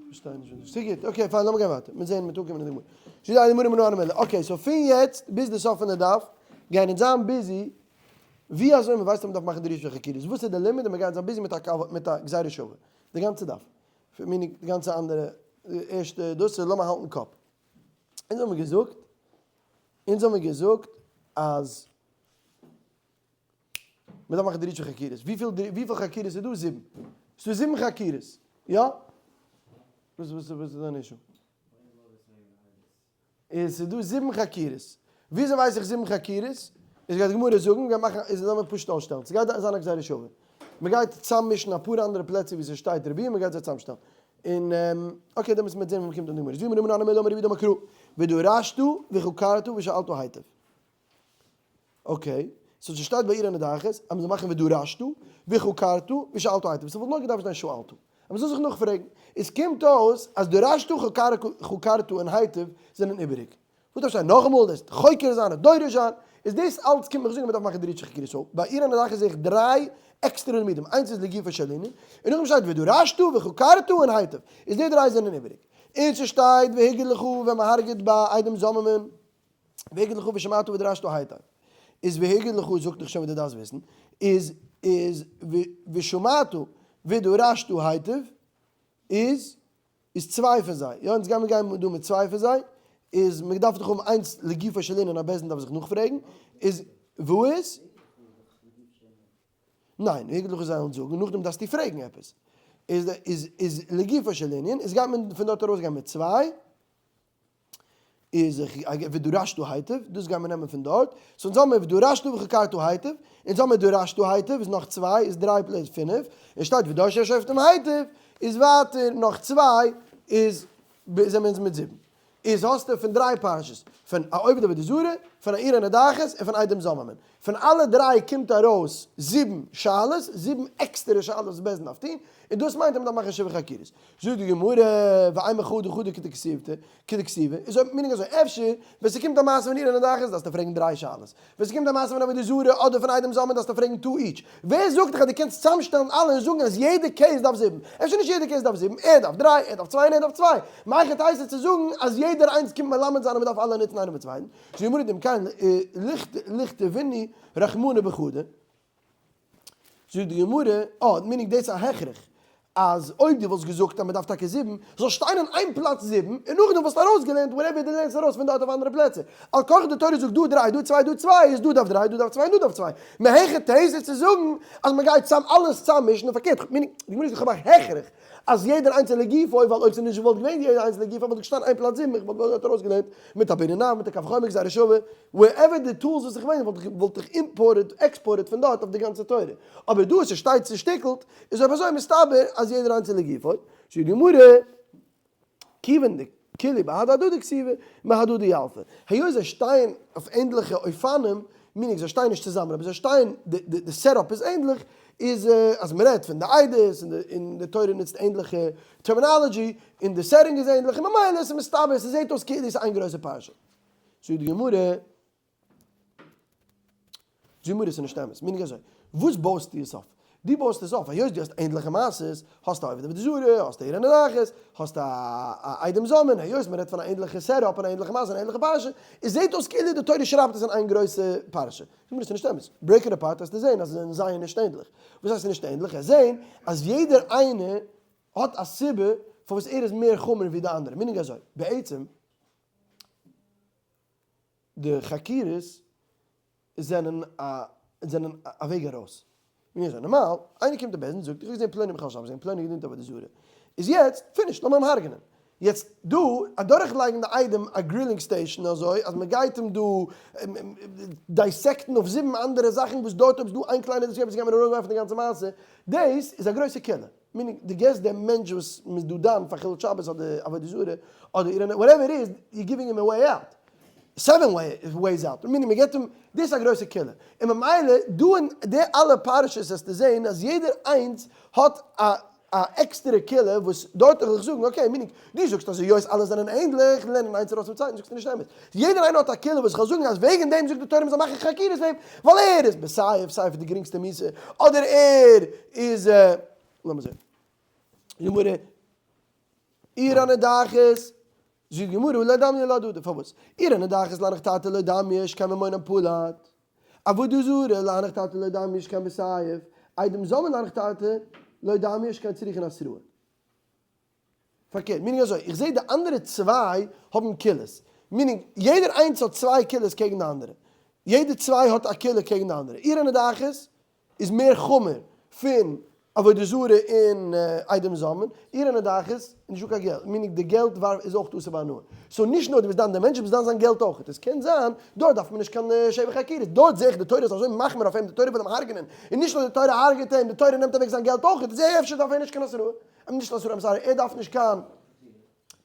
פארשטיי נישט וואס דו זאגסט. ס'גוט, okay fine לאמיר גיין ווייטער, מיר זעהן מ'וועט אנקומען אין די גמרא. זאגט די גמרא מנא הני מילי, okay so פון יעצט ביז די סוף פון די דף גייען אונז זיין busy ווי אזוי מ'ווייסט אז מ'דארף מאכן דרישה וחקירות, וואס איז די לימוד און מ'גייט זיין busy מיט א מיט א גזירה שווה די גאנצע דף. meaning די גאנצע אנדערע ערשטע דאס איז לאמיר האלטן קאפ. אונז האבן געזאגט, אונז האבן געזאגט אז מען דארף מאכן דרישה חקירות. וויפיל וויפיל חקירות איז דא? זיבן. ס'איז דא זיבן חקירות. יא? וואס וואס וואס איז דיין issue? איז ס'איז דא זיבן חקירות. וויאזוי ווייס איך זיבן חקירות? איז גייט די גמרא זאגן, מ'גייט מאכן, איז לאמיר פשוט אויסשטעלן, ס'גייט זיין א גזירה שווה. מ'גייט צאממישן אפאר אנדערע פלעצער ווי ס'שטייט רבי און מ'גייט זיי צאמשטעלן. און okay, דעמאלטס מ'וועט זען ווי מ'קומט אן די גמרא. זאגט די גמרא מנא הני מילי אמר רבי יהודה אמר קרא, ודרשת וחקרת ושאלת היטב. okay, so ס'שטייט ביי עיר הנדחת אז מ'זאל מאכן ודרשת וחקרת ושאלת היטב, ס'וואלט נאר געדארפט שטיין שאלת, אז מ'זאל זיך נאכפרעגן. עס קומט אויס אז דרשת חקרת און היטב זענען איבעריג. וואס דארף שטיין נאכאמאל דאס חוקר זיין און דורש זיין? איז דאס אלץ קומט מיך זאגן אז מ'דארף מאכן דרישה חקירה. so ביי עיר הנדחת זעה איך דריי עקסטערע לימודים, איינס איז לגופו של ענין, און נאכדעם שטייט ודרשת וחקרת און היטב, איז די דריי זענען איבעריג. און ס'שטייט והגיד לך ווען מ'הרג'עט ביי עדים זוממין. והגיד לך ושמעת ודרשת היטב, איז והגיד לך זאגט דיך שוין וואס דו דארפסט וויסן, איז איז ושמעת ודרשת היטב איז איז צוויי פון זיי, יא אונז גיימיר גיין דא מיט צוויי פון זיי, איז מען דארף דאך האבן איינס לגופו של ענין א בית דין דארף זיך נאכפרעגן, איז וואו איז? ניין, והגיד לך זיי וועלן זאגן, נאכדעם דארפסטו פרעגן עפעס, איז איז איז לגופו של ענין, איז גייט מען פון דארט ארויסגיין מיט צוויי, איז ודרשת היטב, דאס גייען מיר נעמען פון דארט, so אונז האמיר ודרשת וחקרת היטב, אונז האמיר דרשת היטב איז נאך צוויי איז דריי plus פינף, און שטייט ודרשו השופטים היטב איז ווייטער נאך צוויי איז זעמיר אונז מיט זיבן. איז האסטו פון דריי פרשות, פון א עובד עבודה זרה, פון א עיר הנדחת, און פון עדים זוממין. פון אלע דריי קומט ארויס זיבן שאלות, זיבן עקסטערע שאלות וואס בית דין דארף טון, און דאס מיינט אז מ'דארף מאכן שבע חקירות. זאגט די גמרא, ואימא חדא חדא כדכתיבא, איז אויב meaning אזוי, אפשר ווען ס'קומט א מעשה פון עיר הנדחת דארפסטו פרעגן דריי שאלות, ווען ס'קומט א מעשה פון עבודה זרה אדער פון עדים זוממין דארפסטו פרעגן two each, ווער זאגט דיך אז דו קענסט צוזאמשטעלן אלע און זאגן אז יעדע case דארף זיבן? אפשר נישט יעדע case דארף זיבן, ער דארף דריי, ער דארף צוויי און ער דארף צוויי, מהיכי תיתי צו זאגן אז יעדער איינס קומט מלמד זיין אז מ'דארף אלע נוצן איינער פון צווייטן, זאגט די גמרא דאם כן לכתבינהו רחמנא בחדא. זאגט די גמרא, אה, meaning דאס איז א הכרח, אז אויב דו וואלסט געזאגט אז מען דארף טאקע זיבן, זאל שטיין אין איין פלאץ זיבן, און נאכדעם וואלסטו ארויסגעלערנט whatever דו לערנסט ארויס פון דארט אויף אנדערע פלעצער. על כרחך די תורה זאגט דא דריי, דא צוויי, דא צוויי, איז דא דארף דריי, דא דארף צוויי און דא דארף צוויי. מהיכי תיתי צו זאגן אז מען גייט צאם אלעס צאממישן, און פארקערט, meaning, די גמרא זאגט איך האב א הכרח אז יעדער איינס איז לגופו, ווייל אויב ס'איז נישט וואלט געווען יעדער איינס לגופו וואלט געשטאנען איין פלאץ זיבן, איך וואלט דארט ארויסגעלערנט מיט א בנין אב, מיט א קב וחומר גזירה שווה, whatever די tools וואס איך מיין וואלט איך וואלט איך imported exported פון דארט אויף די גאנצע תורה, אבער דא עס שטייט צושטיקלט איז אויב אזוי מסתבר אז יעדער איינס איז לגופו, זאגט די גמרא. כיוון דכולהו בהדי הדדי כתיבי מהדדי ילפי. היות זיי שטייען אויף ענדליכע אופנים, meaning זיי שטייען נישט צוזאמען אבער זיי שטייען, די setup איז ענדליך, איז אז מען רעדט פון די עדות און די תורה נוצט ענדליכע terminology און די setting איז ענדליך און ממילא איז מסתבר ס'זעט אויס כאילו ס'איז איין גרויסע פרשה. זאגט די גמרא. זאג מיר עס איז נישט אמת, meaning אזוי, וואס בויסטו עס אויף? דו בויסט עס אויף היות דו האסט ענדליכע מעשות, האסט א עובד עבודה זרה, האסט א עיר הנידחת, האסט א עדים זוממין, היות מען רעדט פון א ענדליכע setup און א ענדליכע מעשה און א ענדליכע פרשה, עס זעט אויס כאילו די תורה שרייבט עס אין איין גרויסע פרשה. זאג מיר עס איז נישט אמת, break it apart וועסטו זען אז עס זענען זייער נישט ענדליך. וואס הייסט נישט ענדליך? עס זען אז יעדער איינער האט א סיבה פארוואס ער איז מער חמור ווי די אנדערע, meaning אזוי, בעצם די חקירות זענען א זענען א וועג ארויס. ווי אזוי? נארמאל, איינער קומט אין בית דין זאגט איך האב געזען פלוני מחלל שבת זיין פלוני געדינט עבודה זרה, איז יעצט finish לאמיר אים הרג'נען. יעצט דא אדורך לייגן די עדים א grilling station אזוי אז מען גייט אים דא dissect ן אויף זיבן אנדערע זאכן וואס דארט אויב איז דא איין קליינע discrepancy גייט מען ארויסווארפן די גאנצע מעשה, דאס איז א גרויסע קולא. meaning דו געסט דעם מענטש וואס מ'איז דא דן פאר חילול שבת אדער עבודה זרה אדער אירענע whatever איט איז, you giving him a way out. seven ways out. meaning מ'געט אים, דאס איז א גרויסע קולא. און ממילא דא אין די אלע פרשות וועסטו זען אז יעדער איינס האט א א עקסטערע קולא וואס דארט וועל איך זאגן okay meaning דו זאגסט אז היות אלע זענען ענדליך לערנען איינס ארויס צום צווייטן זאגסטו נישט אמת. יעדער איינער האט א קולא וואס איך וועל זאגן אז וועגן דעם זאגט די תורה מ'זאל מאכן חקירות אויף אים ווייל ער איז בסייף, סייף איז די גרינגסטע מיתה, אדער ער איז לאמיר זען. גמרא, עיר הנידחת, זאגט די גמרא לא דמיא להדדי, פארוואס? עיר הנידחת להנך תרתי לא דמיא שכן ממונם פלט, עבודה זרה להנך תרתי לא דמיא שכן בסייף, עדים זוממין להנך תרתי לא דמיא שכן צריכין התראה. פארקערט, meaning אזוי, איך זעה די אנדערע צוויי האבן קולות, meaning יעדער איינס האט צוויי קולות קעגן די אנדערע, יעדע צוויי האט א קולא קעגן די אנדערע, עיר הנידחת איז מער חמור פון עבודה זרה און עדים זוממין, עיר הנידחת איז נישטא קיין געלט, meaning די געלט ווארף איז אויך אסור בהנאה, so נישט נאר דו ביסט דן די מענטש, דו ביסט דן זיין געלט אויך, עס קען זיין דארט דארף מען נישט קיין שבע חקירות, דארט זעה איך די תורה איז אזוי מחמיר אויף אים, די תורה וויל אים הרג'נען, און נישט נאר די תורה הרג'עט אים, די תורה נעמט אוועק זיין געלט אויך, זעה אפשר דארף ער נישט קיין התראה. נישט התראה I'm sorry, ער דארף נישט קיין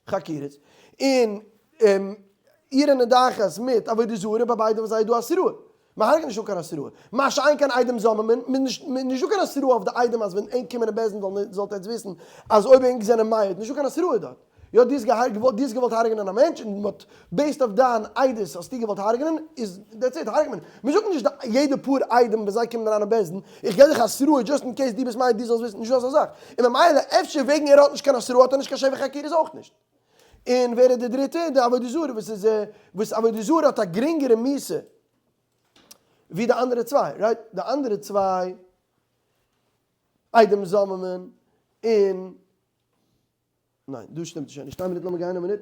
חקירות, און עיר הנידחת מיט עבודה זרה ביי ביידע וואס זיי איז דא התראה, מען הרג'ט נישט אן קיין התראה, מה שאין כן עדים זוממין, מען איז נישט דא קיין התראה אויף די עדים אז ווען ענק קומען אין בית דין זאלט עטץ וויסן אז אויב ענק זענען מעיד, נישט דא קיין התראה דארט. יא דו האסט געהארגעט דו האסט געוואלט הרג'נען א מענטש און מ'האט based אויף דיין עדות האסטו געוואלט הרג'נען איז that's it הרג'ט מען. מ'זאגט נישט די יעדע פאר עדים ווען זיי קומען אריין אין בית דין איך געב דיך התראה just in case דו ביסט מעיד דו זאלסט וויסן נישטא אזא זאך. און ממילא אפשר וועגן ער האט נישט קיין התראה האט ער נישט קיין שבע חקירות אויך נישט. און ווער איז די דריטע? די עבודה זרה וואס איז וואס עבודה זרה האט א גרינגערע מיתה ווי די אנדערע צוויי right? די אנדערע צוויי עדים זוממין און ניין, דא שטימט נישט. נישט איין מינוט, לאמיר גיין א מינוט.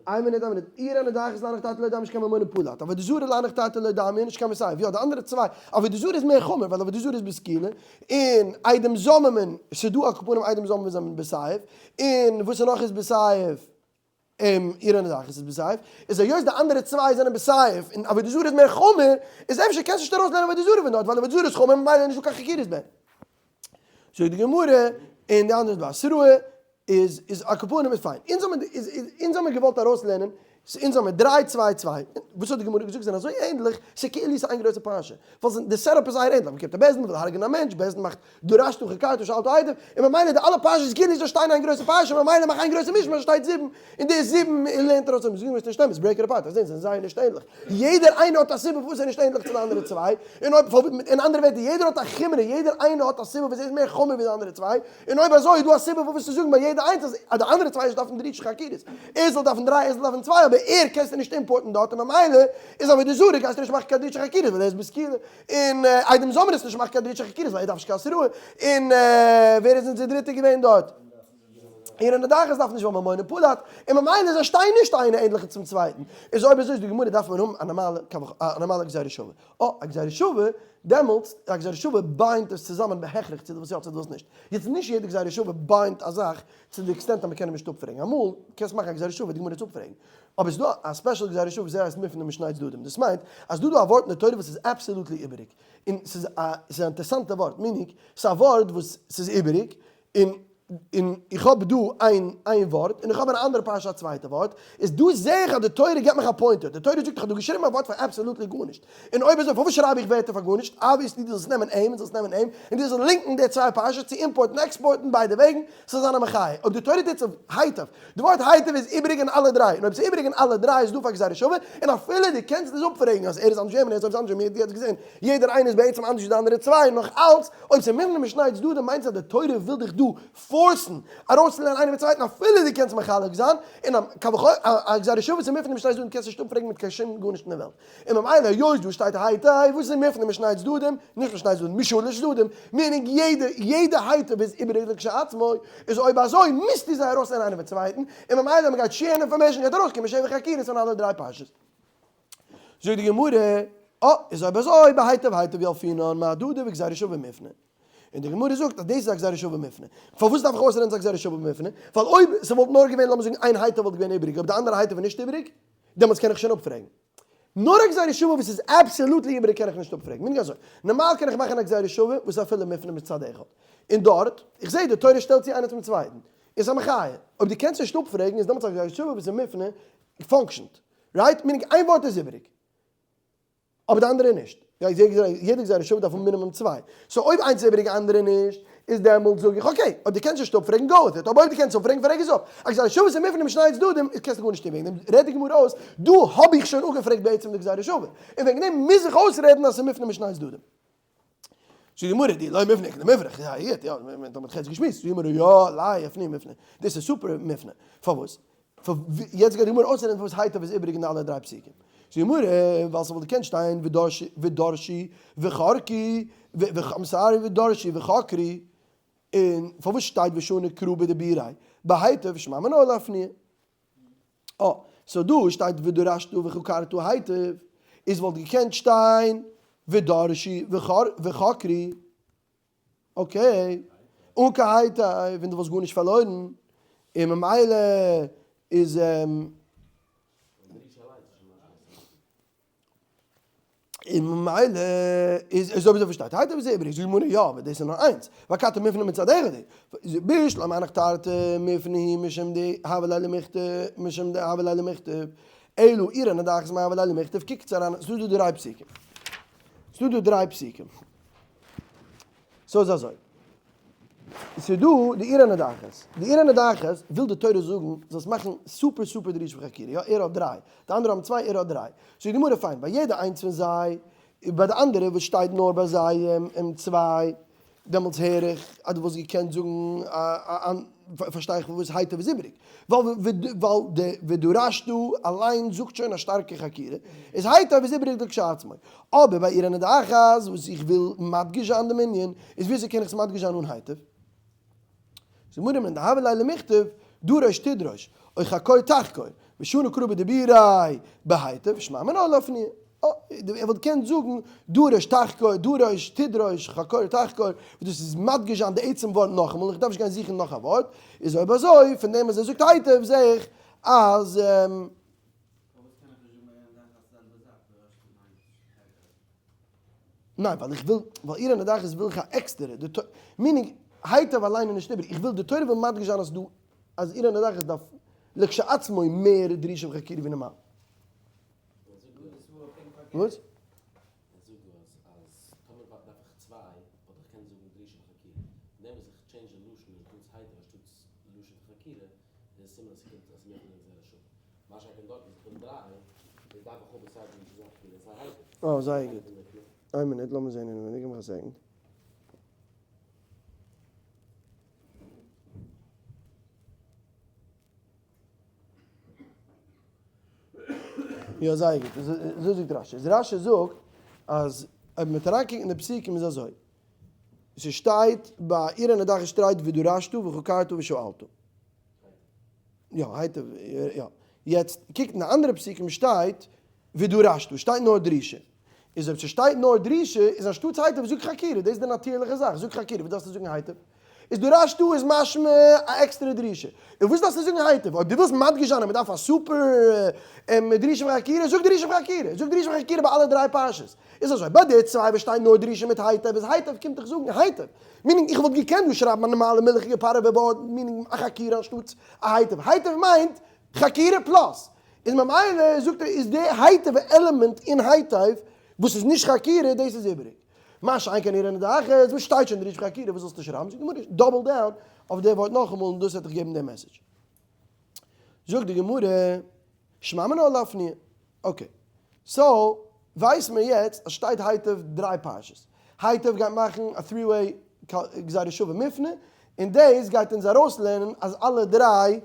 איין מינוט, איין מינוט. עיר הנידחת להנך תרתי לא דמיא שכן ממונם פלט. עבודה זרה להנך תרתי לא דמיא שכן בסייף. יא, די אנדערע צוויי. עבודה זרה איז מער חמור, ווייל עבודה זרה איז בסקילה. און עדים זוממין, ס'איז דא על כל פנים עדים זוממין וואס זענען בסייף. און וואס נאך איז בסייף? עיר הנידחת איז בסייף. איז היות די אנדערע צוויי זענען בסייף, און עבודה זרה איז מער חמור, איז אפשר קענסטו נישט ארויסלערנען עבודה זרה פון דארט, ווייל עבודה זרה איז חמור ממילא איז נישטא קיין חקירות ביי אים. זאגט די גמרא, און די אנדערע איז בהתראה, איז איז על כל פנים איז פיין. אונז האמיר איז איז אונז האמיר געוואלט ארויסלערנען, אונז האמיר דריי צוויי צוויי, וואס האט די גמרא געזאגט, זענען אזוי ענדליך, ס'איז כאילו ס'איז איין גרויסע פרשה. ווייל די setup איז זייער ענדליך, מ'קומט א בית דין, מ'וויל הרג'נען א מענטש, בית דין מאכט דרשת חקרת שאלת עדים, און ממילא די אלע פרשות איז כאילו זיי שטייען איין גרויסע פרשה, ממילא מאך איין גרויסע משנה שטייט זיבן, און די זיבן לערנט ארויס אויב זאגן מיר עס נישט אמת, break it apart, אז זיי זענען זייער נישט ענדליך, יעדער איינער האט א סיבה פארוואס ער איז נישט ענדליך צו די אנדערע צוויי, און אויב אין אנדערע ווערטער יעדער האט א חומרא, יעדער איינער האט א סיבה וואס ער איז מער חמור ווי די אנדערע צוויי, און אויב אזוי איז דא א סיבה פארוואס צו זאגן ביי יעדע איינס אז די אנדערע צוויי נישט דארפן דרישה חקירות, ער זאל דארפן דריי ער זאל דארפן צוויי אבער ער קענסטו נישט import ן דארט און ממילא איז עבודה זרה גייסטו נישט מאכן קיין דרישה חקירות ווייל ער איז בסקילה, און עדים זוממין איז נישט מאכן קיין דרישה חקירות ווייל ער דארף נישט קיין התראה, און ווער איז אונזער דריטע געווען דארט? עיר הנידחת דארף נישט ווייל ממונם פלט, און ממילא זיי שטייען נישט איינע ענדליכע צום צווייטן, איז אויב אזוי איז די גמרא דארף מען האבן א נארמאלע א נארמאלע גזירה שווה, אה א גזירה שווה, דעמאלטס א גזירה שווה bind ט עס צוזאמען בהכרח צו די וואס יא צו די וואס נישט, יעצט נישט יעדע גזירה שווה bind ט א זאך צו די extent אז מען קען אים נישט אפפרעגן, אמאל קענסט מאכן א גזירה שווה די גמרא צו אפפרעגן, אבער ס'איז דא א special גזירה שווה וואס הייסט מופנה משני צדדים, דאס מיינט אז דא דא א ווארט אין די תורה וואס איז absolutely איבעריג, און ס'איז א ס'איז א אינטערסאנטע ווארט, meaning ס'איז א ווארט וואס ס'איז איבעריג, און. און איך האב דא איין איין ווארט, און איך האב אין א אנדערע פרשה א צווייטע ווארט, איז דא זעה איך אז די תורה געבט מיך א pointer, די תורה זאגט איך האב דא געשריבן א ווארט פאר absolutely גארנישט, און אויב אזוי פארוואס שרייב איך ווערטער פאר גארנישט, obviously דו זאלסט נעמען אים און זאלסט נעמען אים, און דו זאלסט link ן די צוויי פרשות צו import ן export ן ביידע וועגן, ס'זאל זיין א מחיה. אויב די תורה טוט זיך היטב, די ווארט היטב איז איבעריג אין אלע דריי, און אויב ס'איז איבעריג אין אלע דריי איז דא פאר גזירה שווה, און אפילו דו קענסט עס אפפרעגן אז ער איז אנדערש ווי אים און ער איז אנדערש ווי מיר, דו האסט געזען יעדער איינער איז בעצם אנדערש ווי די אנדערע צוויי, נאך אלץ, אויב ס'איז מופנה משני צדדים מיינט עס אז די תורה וויל דיך דא force ן ארויסצולערנען איינער מיט צווייטן אפילו דו קענסט מחלק זיין, און א גזירה שווה ס'איז מופנה משני צדדים קענסטו נישט אפפרעגן מיט קיין שום גארנישט אין די וועלט. און ממילא היות דא שטייט היטב, וואס איז מופנה משני צדדים, נישט משני צדדים, משלש צדדים, meaning יעדע יעדע היטב איז איבעריג לכשעצמו, איז אויב אזוי מוזטו זיי ארויסנעמען איינער פון צווייטן, און ממילא ווען מ'גייט share ן information גייט ארויסקומען שבע חקירות פון אלע דריי פרשות. זאגט די גמרא, אה, איז אויב אזוי בהיטב היטב ילפינן מהדדי וגזירה שווה מופנה. און די גמרא זאגט אז דאס איז א גזירה שווה מופנה. פארוואס דארף איך אויסרעדן ס'איז א גזירה שווה מופנה? ווייל אויב ס'וואלט נאר געווען לאמיר זאגן איין היטב וואלט געווען איבעריג אויב די אנדערע היטב איז נישט איבעריג, דעמאלטס קען איך שוין אפפרעגן. נאר א גזירה שווה וואס איז absolutely איבעריג קען איך נישט אפפרעגן. meaning אזוי, נארמאל קען איך מאכן א גזירה שווה וואס איז אפילו מופנה מצד אחד. און דארט, איך זע די תורה שטעלט צו איינער צום צווייטן. איז א מחיה. אויב דו קענסט נישט אפפרעגן איז דעמאלטס א גזירה שווה וואס איז מופנה functioned. Right? Meaning איין ווארט איז איבעריג. אבער די אנדערע נישט. יעדע גזירה שווה דארף האבן מינימום צוויי. So אויב איינס איז איבעריג אנדערע נישט, איז דעמאלטס זאג איך okay, אויב דו קענסט נישט אפפרעגן go with it, אבער אויב דו קענסט אפפרעגן פרעג עס אפ. א גזירה שווה איז מופנה משני צדדים, איז קענסטו גארנישט טון וועגן דעם, רעדט די גמרא אויס, דא האב איך שוין אפגעפרעגט בעצם די גזירה שווה, און וועגן דעם מוז איך אויסרעדן אז ס'איז מופנה משני צדדים. זאגט די גמרא, דאי לא מופנה איכא למיפרך, יא יא, מ'האט דאך יעצט געשמועסט, זאגט די גמרא, יא, לאו אפנויי מופנה, דאס איז סופער מופנה, פארוואס? יעצט גייט די גמרא אויסרעדן פארוואס היטב איז איבעריג אין אלע דריי פסוקים. זאגט די גמרא, ווייל ס'וואלט געקענט שטיין ודרשו וחקרו, I'm sorry ודרשו וחקרו, און פארוואס שטייט ושני קרא בדיבוריה, בהיטב שמע מינה לאפנויי. אה, so דא שטייט ודרשת וחקרת היטב, איז וואלט געקענט שטיין ודרשו וחקרו. Okay, אן קיין היטב, און דו וואלסט גארנישט פארלוירן, און ממילא איז און ממילא איז אזוי ווי אזוי פארשטייט היטב איז איבעריג, זאגט די גמרא יא, אבער דאס איז נאר איינס, ואכתי מופנה מצד אחד הוא, בשלמא הנך תרתי מופנה הוא משום דהוה ליה למיכתב, משום דהוה ליה למיכתב, אלא עיר הנידחת מאי הוה ליה למיכתב, קוקטס אריין, ס'דא דא דריי פסוקים, ס'דא דא דריי פסוקים. So איז אזוי. ס'איז דא די עיר הנדחת. די עיר הנדחת וויל די תורה זאגן זאלסט מאכן סופער סופער דרישה וחקירה. יא, ער האט דריי. די אנדערע האבן צוויי, ער האט דריי. זאגט די גמרא פיין, ביי יעדע איינס פון זיי, ביי די אנדערע וואס שטייט נאר ביי זיי צוויי, דעמאלטס הער איך אז דו וואלסט געקענט זאגן א פארשטיי איך וואס היטב איז איבעריג. ווייל די ודרשת אליין זאגט שוין א שטארקע חקירה, איז היטב איז איבעריג לכשעצמו. אבער ביי עיר הנדחת וואס איך וויל מדגיש זיין דעם ענין, איז וויאזוי קען איך עס מדגיש זיין אן היטב? זאגט די גמרא מן דהוה ליה למיכתב, דרוש תדרוש, או חקור תחקור, ושני קרא בדיבוריה בהיטב, שמע מינה לאפנויי. ער וואלט געקענט זאגן דרוש תחקור, דרוש תדרוש, חקור תחקור, וואס דאס איז מדגיש זיין די עצם ווארט נאכאמאל, איך דארף נישט גיין זוכן נאך א ווארט, איז אויב אזוי, פון דעם אז ער זאגט היטב זעה איך אז. ניין, ווייל איך וויל, ווייל עיר הנדחת וויל איך א עקסטערע, די תורה, meaning, היטב אליין איז נישט איבעריג, איך וויל, די תורה וויל מדגיש זיין אז דא, אז עיר הנדחת דארף לכשעצמו מער דרישה וחקירה ווי נארמאל. וואס? ער זאגט דא אז אז טאמער דארף איך צוויי וואלט איך געקענט זאגן דרישה וחקירה, פון דעם וואס איך change די לשון און איך נוץ היטב אנשטאטס לשון פון חקירה איז עס סימן אז ס'קומט אז ס'מער פון גזירה שווה. מה שאין כן דארט וואס איך וויל דריי איז דארף איך האבן סיי דרישה סיי חקירה און סיי היטב. אה זייער גוט. איין מינוט לאמיר זעהן אינעווייניג גיב מיך א second. יא זייער גוט, אזוי זאגט רשי, איז רשי זאגט אז אויב מ'וועט אריינקוקן אין די פסוקים איז אזוי, ס'שטייט ביי עיר הנדחת שטייט ודרשת וחקרת ושאלת. יא, היטב, יא. יעצט קוקט אין די אנדערע פסוקים שטייט ודרשת, שטייט נאר דרישה. איז אויב ס'שטייט נאר דרישה, איז אנשטאטס היטב זאג חקירה, דאס איז די נאטירליכע זאך, זאג חקירה, וואס דארפסטו זאגן היטב? איז דרשת איז משמע א עקסטערע דרישה. און וואס דארפסטו זאגן היטב? אויב דו ווילסט מדגיש זיין אז מען דארף א סופער דרישה וחקירה, זאג דרישה וחקירה. זאג דרישה וחקירה ביי אלע דריי פרשות. איז אזוי, ביי די צוויי וואס שטייט נאר דרישה מיט היטב, איז היטב קומט דאך זאגן היטב. meaning איך וואלט געקענט דא שרייבן א נארמאלע מילכיגע פארעווע ווארט, meaning א חקירה אנשטאטס א היטב. היטב מיינט חקירה plus. איז ממילא זאגט ער איז די היטב עלעמענט אין היטב וואס איז נישט חקירה דאס איז איבעריג. מה שאין כן עיר הנידחת וואס שטייט שוין דרישה וחקירה וואס זאלסטו שרייבן? זאגט די גמרא double down אויף די ווארט נאכאמאל און דאס וועט דיך געבן די message. זאגט די גמרא שמע מינה לאפנויי. okay. So ווייסט מען יעצט אז שטייט היטב דריי פרשות. היטב גייט מאכן א three way גזירה שווה מופנה און דאס גייט אונז ארויסלערנען אז אלע דריי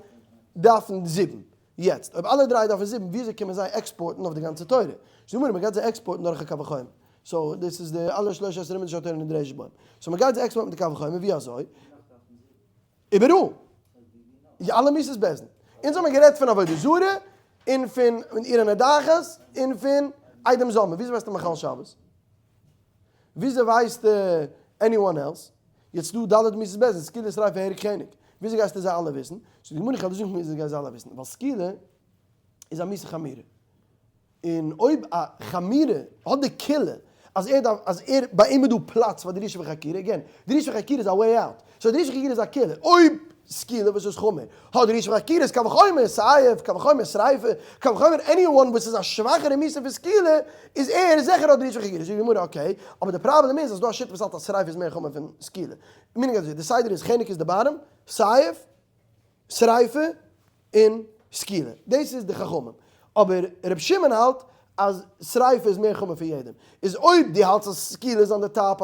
דארפן זיבן. יעצט, אויב אלע דריי דארפן זיבן, וויאזוי קען מען זיי עקספארטן אויף די גאנצע תורה? זאגט די גמרא, מען גייט זיי עקספארטן דורך א קל וחומר. So, דאס איז די אלע שלושה עשר מידות שהתורה נדרשת בהם. So מען גייט זיי עקספארטן מיט די קל וחומר, ווי אזוי? איבעראל. אלע מיתות בית דין. אונז האבן גערעדט פון עבודה זרה, און פון עיר הנדחת, און פון עדים זוממין. וויאזוי ווייסטו מחלל שבת? וויאזוי ווייסטו anyone else? יעצט דא ד' מיתות בית דין, סקילה שריפה הרג חנק. וויאזוי גייסטו זיי אלע וויסן? זאגט די גמרא איך וועל דיר זאגן וויאזוי גייסט זיי אלע וויסן, ווייל סקילה איז א מיתה חמורה, און אויב א חמורה האט די קולא אז ער דארף אז ער ביי אים איז דא פלאץ פאר דרישה וחקירה, again, דרישה וחקירה איז א way out, so דרישה וחקירה איז א קולא, אויב סקילה וואס איז חמור האט דרישה וחקירה איז קל וחומר סייף, קל וחומר שריפה, קל וחומר anyone וואס איז א שוואכערע מיתה פון סקילה איז ער זיכער האט דרישה וחקירה, זאגט די גמרא okay, אבער די פראבלעם איז אז דא א שיטה וואס האלט אז שריפה איז מער חמור פון סקילה, meaning אזוי, די סדר איז חנק איז די bottom, סייף, שריפה, און סקילה. דאס איז די חכמים. אבער ר' שמעון האלט אז שריפה איז מער חמור פון יעדעם. איז אויב דו האלטסט אז סקילה איז on the top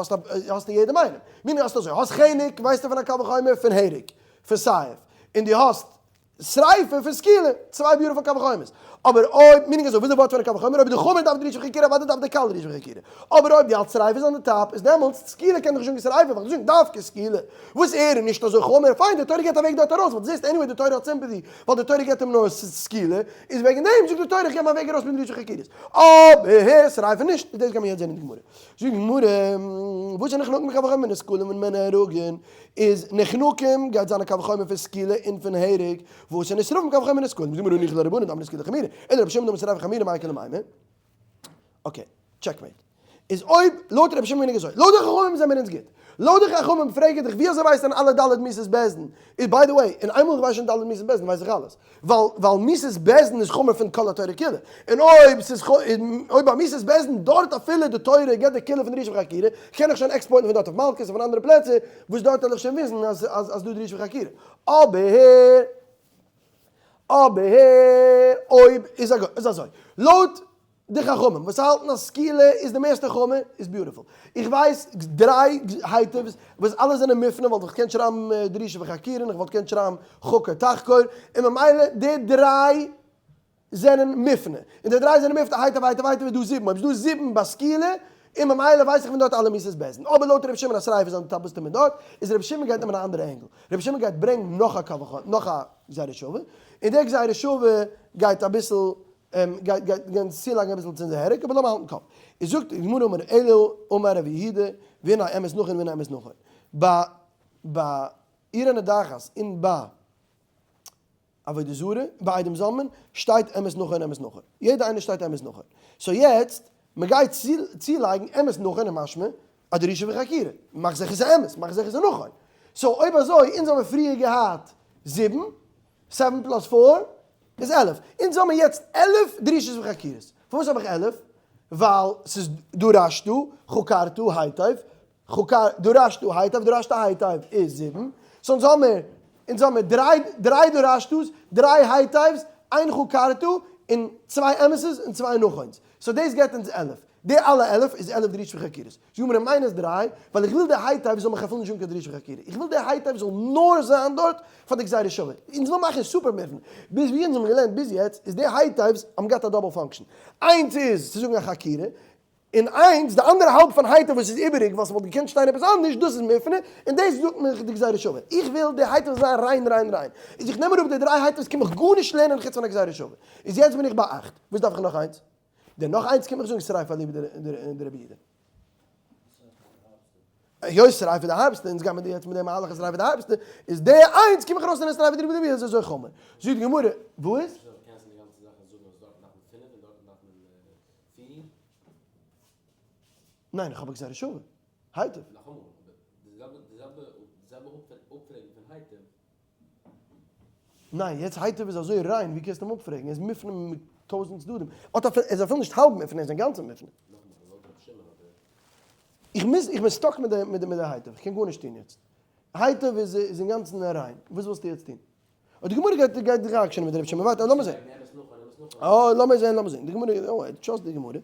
האסטו יעדעם איינעם. meaning האסטו אזוי, האסט חנק ווייסטו פון א קל וחומר פון הרג, פון סייף. און דו האסט שריפה פון סקילה, צוויי beautiful קל וחומר'ס. אבער אויב, meaning אזוי, וואס איז די ווארט פון א קל וחומר? אויב די חמור דארף דרישה וחקירה, אוודאי דארף די קל דרישה וחקירה. אבער אויב דו האלטסט שריפה איז on the top, איז דעמאלטס סקילה קען דאך נישט זאגן שריפה, ווייל דו זאגסט דווקא סקילה, וואס ער איז נישט אזוי חמור, פיין, די תורה געבט א וועג דארט ארויס, ווייל דו זעסט anyway די תורה האט sympathy, ווייל די תורה געבט אים נאר סקילה, איז וועגן דעם זאגט די תורה איך געב אים א וועג ארויס מיט דרישה וחקירות. אבער שריפה נישט, איז דאס גיימיר יעצט זען אין די גמרא. זאגט די גמרא, וואס איז נחנקים בקל וחומר נסקלים ומן ההרוגין, איז נחנקים גייט זיין א קל וחומר פון סקילה און פון הרג, וואס איז נשרפים קל וחומר נסקלים, זאגט די גמרא הניחא לרבנן דאמרי סקילה חמירא, אלא לרבי שמעון דאמר שריפה חמירא מאי איכא למימר. okay, checkmate. איז אויב לויט רבי שמעון איז אזוי, לויט די חכמים זעמיר אונז גוט. לויט די חכמים פרעג איך דיך ווי אזוי ווייסט דען אלע ד' מיתות בית דין? איז by the way, און איינמאל איך ווייס שוין ד' מיתות בית דין ווייס איך אלעס. ווייל ווייל מיתות בית דין איז חמור פון כל התורה כולה. און אויב ס'איז אויב ביי מיתות בית דין דארט אפילו די תורה געבט די קולא פון דרישה וחקירה, קען איך שוין עקספארטן פון דארט אויף מלקות און פון אנדערע פלעצער וואס דארט וועל איך שוין וויסן אז אז אז דא דרישה וחקירה. אבער אבער אויב איז איז אזוי, לויט די חכמים וואס האלטן אז סקילה איז די מערסטע חמור איז beautiful. איך ווייס דריי היטב'ס וואס אלע זענען מופנה וואלט איך געקענט שרייבן דרישה וחקירה און איך וואלט געקענט שרייבן חקור תחקור און ממילא די דריי זענען מופנה און די דריי זענען מופנה היטב היטב היטב איז דא זיבן אויב איז דא זיבן ביי סקילה און ממילא ווייס איך פון דארט אלע מיתות בית דין אבער לויט רבי שמעון אז שריפה איז on top וואס טוט מען דארט איז רבי שמעון גייט נעמען א אנדערע angle רבי שמעון גייט ברענגן נאך א קו נאך א גזירה שווה און די גזירה שווה גייט אביסל גייט גייט גייט צולייגן אביסל צו אונזער הרג, אבער לאמיר האלטן קאפ. איז זאגט די גמרא אמר אלא אמר רבי יהודה והנה אמת נכון והנה אמת נכון. ביי ביי עיר הנדחת און ביי עבודה זרה, ביי עדים זוממין, שטייט אמת נכון אמת נכון. יעדע איינער שטייט אמת נכון. so יעצט, מ'גייט צולייגן אמת נכון און משמע א דרישה וחקירה. מאך זיכער ס'איז אמת, מאך זיכער ס'איז נכון. so אויב אזוי, אונז האבן פריער געהאט זיבן, seven plus four איז 11. אונז האבן יעצט 11 דרישות וחקירות. פארוואס האב איך 11? ווייל ס'איז דרשת, חקרת, היטב, חקר, דרשת, היטב, דרשת, היטב איז זיבן. so אונז האמיר, אונז האמיר דריי, דריי דרשתו'ס, דריי היטב'ס, איין חקרת, און צוויי אמת'ס און צוויי נכון'ס. so דאס געבט אונז 11. די אלע 11 איז 11 דרישות וחקירות. זאג מיר minus דריי, ווייל איך וויל די היטב זאל מיך אפילו נישט זאגן קיין דרישה וחקירה. איך וויל די היטב זאל נאר זיין דארט פאר די גזירה שווה. אונז ווילן מאכן סופער מובן. ביז ווי אונז האבן געלערנט ביז יעצט איז די היטב'ס האבן געהאט א double function. איינס איז צו זאגן א חקירה, און איינס, די אנדערע האלב פון היטב וואס איז איבעריג ווייל ס'וואלט געקענט שטיין עפעס אנדערש, דאס איז מופנה, און דאס זאגט מיך די גזירה שווה. איך וויל די היטב זאל זיין ריין ריין ריין. איז איך נעם אראפ די דריי היטב'ס קום איך גארנישט לערנען חוץ פון א גזירה שווה. איז יעצט בין איך ביי אכט. וואס דארף איך נאך איינס? דער נאך איינס קומט מיך זאגן שריפה אליבא דרבי יהודה. היות שריפה די הארבסטע, אונז גיימער יעצט מיט די מהלך אז שריפה די הארבסטע, איז די איינס קום איך ארויס און שריפה אליבא דרבי יהודה איז אזוי חמור. זאגט די גמרא, וואס? ניין, איך האב א גזירה שווה. היטב. ניין, יעצט היטב איז אזוי ריין, ווי קענסטו אים אפפרעגן? ער איז מופנה מיט טויזנט צדדים. ער איז אפילו נישט האלב מופנה, ער איז אינגאנצן מופנה. איך מוז, איך בין stuck מיט די, מיט די היטב, איך קען גארנישט טון יעצט. היטב איז איז אינגאנצן ריין, וואס ווילסטו יעצט טון? אוי די גמרא גייט גייט זיך עקשנ'ען מיט רבי שמעון, ווארט, לאמיר זען. אה, לאמיר זען, לאמיר זען. די גמרא, אוי, trust די גמרא.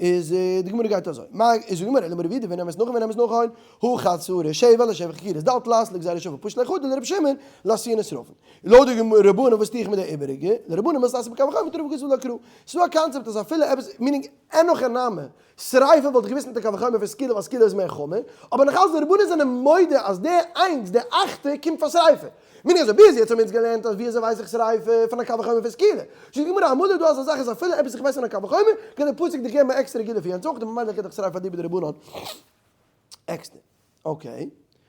איז די גמרא גייט אזוי. מאי, איז די גמרא, אלא אמר רב יהודה, ואם אמת נכון ואם אמת נכון, הא חד סברא, שבע לשבע חקירות, דלת תלת לגזירה שווה, פשט ליה חדא לרבי שמעון, לאתויי נשרפין. לויט די רבנן וואס טו איך מיט די איבעריגע? לרבנן מילתא דאתי בקל וחומר טרפה כתיב ולא קרא. ס'איז דא א קאנצעפט אז אפילו עפעס, meaning אין הכי נמי, שריפה וואלט איך געוואוסט מיט א קל וחומר פון סקילה ווייל סקילה איז מער חמור, אבער נאך אלץ די רבנן זענען מודה אז די איינס די אכטע קומט פאר שריפה. meaning אזוי ביז יעצט האבן אונז געלערנט אז ווי אזוי ווייס איך שריפה פון א קל וחומר פון סקילה. זאגט די גמרא אמאל איז דא אזא זאך אז אפילו עפעס איך ווייס פון א קל וחומר קען דער פסוק דיך געבן א עקסטערע גילוי פון יענץ אויך ממילא געט דאך שריפה אליבא דרבנן עקסטער. okay.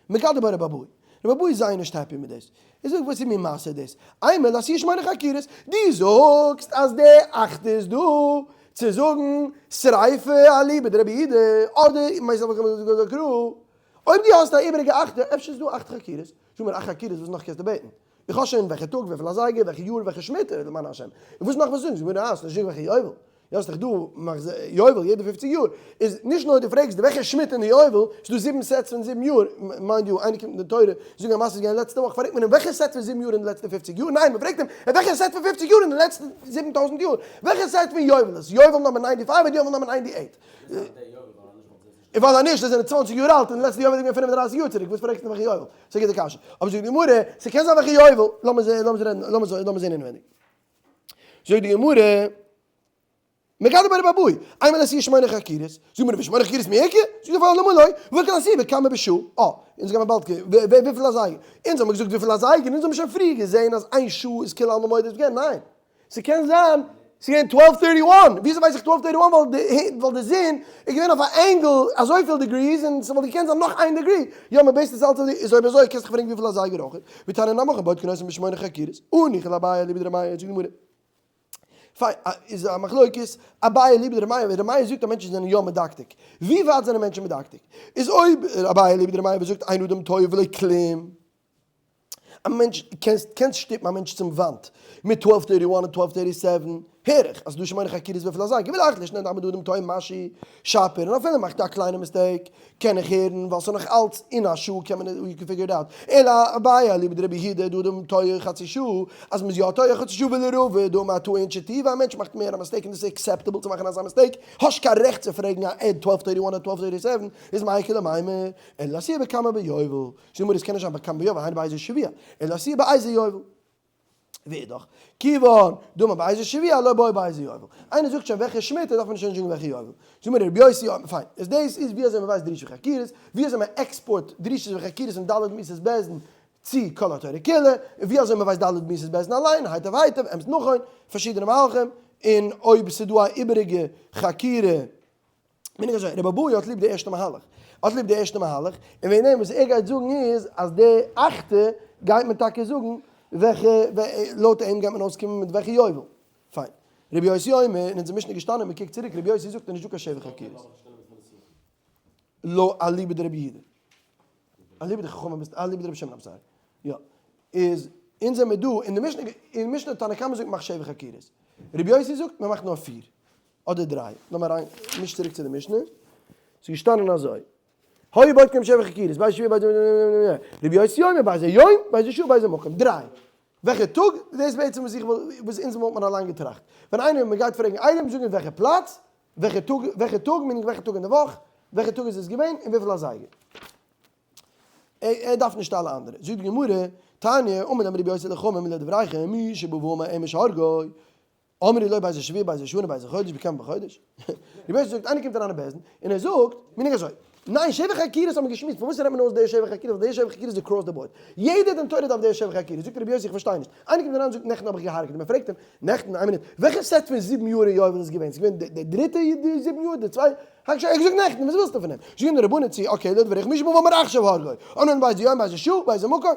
מגדל ביי רבי אבהו. רבי אבהו איז זייער נישט happy מיט דאס. ער זאגט וואס איז מין מעשה דאס? אימא לאתויי שמונה חקירות. דו זאגסט אז די אכטע איז דא צו זאגן שריפה אליבא דרבי יהודה אדער מיינסט אויב דו האסט א איבעריגע אכטע אפשר איז דא אכט חקירות. זאג מיר אכט חקירות וואס נאך קענסטו בעטן? איך האב שוין וועלכע טאג וויפיל אזייגער וועלכע יאר וועלכע שמיטה למען השם. און וואס נאך וואס זאגן? זאג מיר אה ס'נישט וועלכע יובל. יא ס'דאך דא מחזור יובל יעדע פופציג יאר, איז נישט נאר דו פרעגסט וועלכע שמיטה אין די יובל, ס'דא זיבן sets פון זיבן יאר, mind you איינער קומט אין די תורה זאגן א מעשה איז געווען לעצטע וואך פרעגט מען אים וועלכע set פון זיבן יאר אין די לעצטע פופציג יאר, ניין מ'פרעגט אים אין וועלכע set פון פופציג יאר אין די לעצטע 7000 יאר, וועלכע set פון יובל איז יובל number ninety five אדער יובל number ninety eight? און ווייל אז נישט זיי זענען צוואנציג יאר אלט און די לעצטע יובל איז געווען 35 יאר צוריק וואס פרעגסטו וועלכע יובל? ס'איז א גוטע קשיא. אבער זאגט די גמרא, ס'קען זיין וועלכע יובל, לאמיר זעהן לאמיר רעדן לאמיר זעהן אינעווייניג. זאגט די גמרא, מגדל ביי רבי אבהו, אימא לאתויי שמונה חקירות, זאגט מיר ושמונה חקירות מי איכא? זאגט ער למה לא, והא איכא לאתויי בכמה בשעה, אה, אונז גיימער באלד וויפיל אזייגער, אונז האמיר געזאגט וויפיל אזייגער, אונז האמיר שוין פריער געזען אז איין שעה איז כולי עלמא מודה איז געווען, ניין, ס'קען זיין ס'איז געווען twelve thirty one, וויאזוי ווייס איך twelve thirty one ווייל די זון איז געווען אויף א angle אזויפיל degrees און ס'וואלט געקענט זיין נאך איין degree, יא מ'בעיסט עס אלץ אויף די, איז אויב אזוי קענסטו פרעגן וויפיל אזייגער אויך, ותניא נמי הכי בודקין אותן בשמונה חקירות, הניחא לאביי אליבא דר' מאיר, זאגט די גמרא. פיין, איז א מחלוקת, אביי אליבא דר' מאיר, ר' מאיר זאגט אז מענטשן זענען יא מדקדק, ווי ווייט זענען מענטשן מדקדק? איז אויב אביי אליבא דר' מאיר וואס זאגט אין אדם טועה ולא כלום, א מענטש, קענסט קענסט שטופן א מענטש צום וואנט מיט twelve thirty one און twelve thirty seven, הער איך אז דא שמונה חקירות וויפיל אזייגער, וויל איך נישט נעמען אדם טועה משהו שפיר, און אפילו מאכט א קליינע mistake קען איך הערן ווייל ס'איז נאך אלץ אין א שעה קען מען you can figure it out, אלא אביי אליבא דרבי יהודה דאדם טועה חצי שעה, אז מ'איז יא טועה חצי שעה ולרבא דאמר טעה אינשי טובא, א מענטש מאכט מער א mistake און דאס איז acceptable צו מאכן אזא mistake, האסט קיין רעכט צו פרעגן א עד twelve thirty one אדער twelve thirty seven, איז מאי איכא למימר, אלא לאתויי בכמה ביובל. זאגט מיר עס קען נישט זיין בכמה ביובל היינו באיזה שבוע, אלא לאתויי באיזה יובל. ואידך, כיוון דאמר באיזה שבוע לא בעי באיזה יובל. איינער זאגט שוין וועלכע שמיטה דארף מען שוין נישט זאגן וועלכע יובל. זאגט מיר רבי יוסי, יא, פיין. איז דאס איז ווי אזוי מען ווייסט דרישות וחקירות, ווי אזוי מען export דרישות וחקירות פון ד' מיתות בית דין צו כל התורה כולה, און ווי אזוי מען ווייסט ד' מיתות בית דין אליין, היטב היטב, אמת נכון, פארשידענע מהלכים, און אויב ס'איז דא א איבעריגע חקירה, בין איך אזוי, רבי אבהו האט ליב די ערשטע מהלך, האט ליב די ערשטע מהלך, און וועגן דעם וואס ער גייט זאגן איז אז די אכטע גייט מען טאקע זאגן וועלכע, לויט אים גייט מען אויסקומען מיט וועלכע יובל. פיין. רבי יוסי אומר, אין אונזער משנה איז געשטאנען, מען קוקט צוריק, רבי יוסי זאגט איז נישטא קיין שבע חקירות. לא אליבא דרבי יהודה. אליבא דחכמים ביסט, אליבא דרבי שמעון I'm sorry. יא. איז, אונז זעמיר דא, אין די משנה, אין משנה תנא קמא זאגט מ'מאכט שבע חקירות. רבי יוסי זאגט מ'מאכט נאר פיר. אדער דריי. לאמיר אריין, מיש צוריק צו די משנה. ס'איז געשטאנען אזוי. היו בודקין שבע חקירות, באיזה שבוע באיזה רבי יוסי אומר באיזה יום, באיזה שעה, באיזה מקום. דריי. וועלכע טאג? דאס איז בעצם וואס איך וואלט, וואס אונז וואלט מען אליין געטראכט. ווען איינער, מען גייט פרעגן איינעם, זאג אים וועלכע פלאץ, וועלכע טאג, וועלכע טאג, meaning וועלכע טאג אין די וואך, וועלכע טאג איז עס געווען, און וויפיל אזייגער. ער דארף נישט אלע אנדערע. זאגט די גמרא, תניא, אמר להם רבי יוסי לחכמים לדבריכם, מי שבא ואמר אמש הרגו, אמרו לו באיזה שבוע באיזה שנה באיזה חודש בכמה בחודש. רבי יוסי זאגט איינער קומט אריין אין בית דין און ער זאגט meaning אזוי. ניין, שבע חקירות האט מען געשמועסט, פארוואס רעדט מען אויס די שבע חקירות, ווייל די שבע חקירות איז across the board. יעדער דין תורה דארף די שבע חקירות. זאגט רבי יוסי איך פארשטיי נישט. איינער קומט אריין און זאגט נעכטן האב איך געהארגעט און מען פרעגט אים, נעכטן, איין מינוט, וועלכע סעט פון זיבן יאר אין יובל איז געווען? ס'איז געווען די דריטע זיבן יאר, די צוויי, האט ער געזאגט נעכטן, וואס ווילסטו פון אים? זאגן די רבנים צו, okay, לדבריך מי שבא ואמר עכשיו הרגו, אנן באיזה יום באיזה שעה באיזה מקום,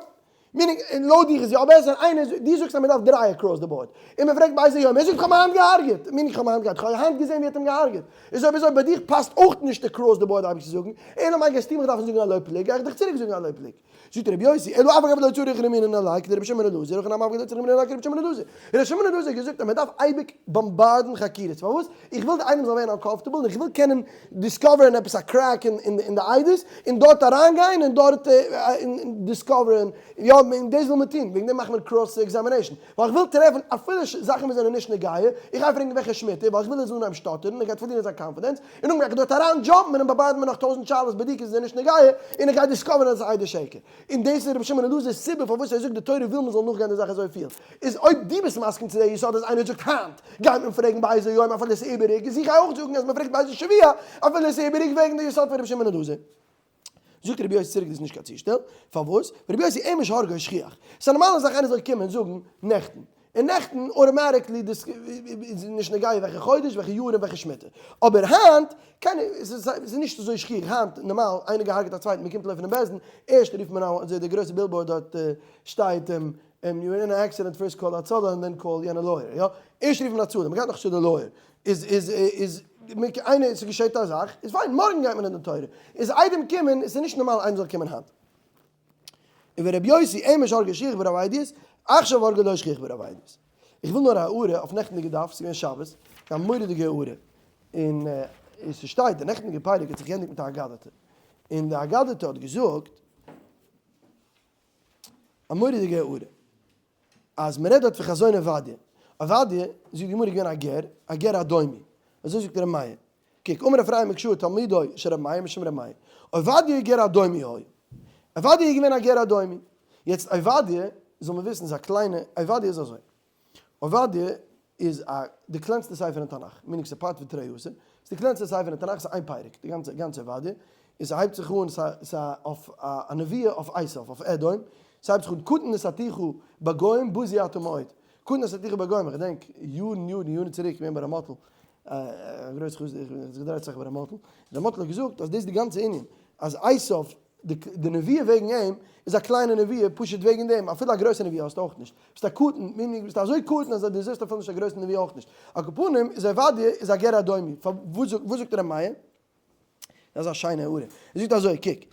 meaning, לויט דיך איז יא בעסער, איינער זאגט, דו זאגסט אז מען דארף דריי across the board, און מען פרעגט באיזה יום, ער זאגט איך האב אים היינט געהארגעט, meaning איך האב אים היינט געהארגעט, איך האב היינט געזען ווי ער האט אים געהארגעט, איז אויב אזוי ביי דיך פאסט אויך נישט across the board אייביג צו זאגן, אלא מאי גייסטו מיך דארפן זאגן א לא פלוג, גיי איך דיך צוריק זאגן א לא פלוג. זאגט רבי יוסי, אלא אף על גב דלא צריך רמינן עלי כדרבי שמעון אלעזר, הכי נמי אף על גב דלא צריך רמינן עלי כדרבי שמעון אלעזר. רבי שמעון אלעזר האט געזאגט אז מען דארף אייביג באמבארדן חקירות, פארוואס? איך וויל די עדים זאל ווערן uncomfortable און איך וויל קענען discover ען עפעס א crack אין די עדות און דארט אריינגיין און דארט discover ען, יא און דאס וויל מען טון, וועגן דעם מאכט מען cross examination, ווייל איך וויל טרעפן אפילו זאכן וואס זענען נישט נוגע, איך גיי פרעגן וועלכע שמיטה, ווייל איך וויל ער זאל אנהייבן שטאטערן, ער גייט פארלירן זיין confidence, און נאכדעם גיי איך דארט אריין jump ן און באמבארדן מיר נאך טויזענט שאלות בדיקות וואס זענען נישט נוגע, און איך גיי discover ן אז עס איז עדות שקר. און דאס איז רבי שמעון אלעזר'ס סיבה פארוואס ער זאגט די תורה וויל מען זאל נאכגיין די זאך אזויפיל, איז אויב דו ביסט מסכים צו די יסוד אז איינער זאגט היינט גייט מען פרעגן באיזה יום אפילו עס איז איבעריג, איז איך גיי אויך זאגן אז מען פרעגט באיזה שבוע אפילו עס איז איבעריג וועגן די יסוד פון רבי שמעון אלעזר. זאגט רבי יוסי צוריק דאס איז נישט קיין צושטעל, פארוואס? רבי יוסי אמש הרגו שכיח, ס'איז א נארמאלע זאך איינער זאל קומען זאגן נעכטן, און נעכטן automatically דאס איז נישט נוגע וועלכע חודש וועלכע יאר און וועלכע שמיטה, אבער היינט קיינער ס'איז נישט אזוי שכיח היינט נארמאל איינער געהארגעט א צווייטן מ'קומט לויפן אין בית דין ערשט רופט מען אזוי די גרויסע billboard דארט שטייט you in an accident first call הצלה און then call יענע lawyer יא ערשט רופט מען הצלה מ'גייט נאך צו די lawyer איז איז איז איינער ס'געשעט א זאך איז פיין מארגן גייט מען אין דין תורה איז עדים קומען עס איז נישט נארמאל עדים זאל קומען היינט. און ורבי יוסי אמש הרגו שכיח ברוב עדיות, עכשיו הרגו לא שכיח ברוב עדיות. איך וויל נאר א הערה אויף נעכטנדיגע דף, ס'איז געווען שבת, א מורא'דיגע הערה, און ס'שטייט די נעכטנדיגע פרק האט זיך געענדיגט מיט א אגדתא, און די אגדתא האט געזאגט א מורא'דיגע הערה, אז מ'רעדט דארט פון חזון עובדיה, עובדיה, זאגט די גמרא איז געווען א גר, א גר אדומי, אזוי זאגט ר' מאיר, קוק, אמר אפרים מקשאה תלמידו של רבי מאיר משום רבי מאיר, עובדיה גר אדומי היה. עובדיה איז געווען א גר אדומי. יעצט עובדיה, זאל מען וויסן, איז א קליינע, עובדיה איז אזוי. עובדיה איז א, די קלענסטע ספר אין תנך, meaning ס'איז part פון תרי עשר, ס'איז די קלענסטע ספר אין תנך, ס'איז איין פרק, די גאנצע גאנצע עובדיה, און ס'הייבט זיך אן, ס'איז אויף א נבואה אויף עשיו, אויף אדום, ס'הייבט זיך אן קטן נתתיך בגוים בוזי אתה מאוד. קטן נתתיך בגוים, איך געדענק יארן יארן יארן צוריק געווען ביי ר' מאטל, א גרויס חסיד, איך האב זיך געדרייט אסאך ביי ר' מאטל, ר' מאטל האט געזאגט אז דאס איז די גאנצע ענין, אז עשיו, די נבואה וועגן אים, איז א קליינע נבואה, פשוט וועגן דעם, אפילו א גרויסע נבואה האסטו אויך נישט, ביסט א קטן, meaning ביסט אזוי קטן אז דו זעסט אפילו נישט א גרויסע נבואה אויך נישט. על כל פנים איז עובדיה איז א גר אדומי, וואס זאגט ר' מאיר? דאס איז א שיינע הערה, ער זאגט אזוי, קוק,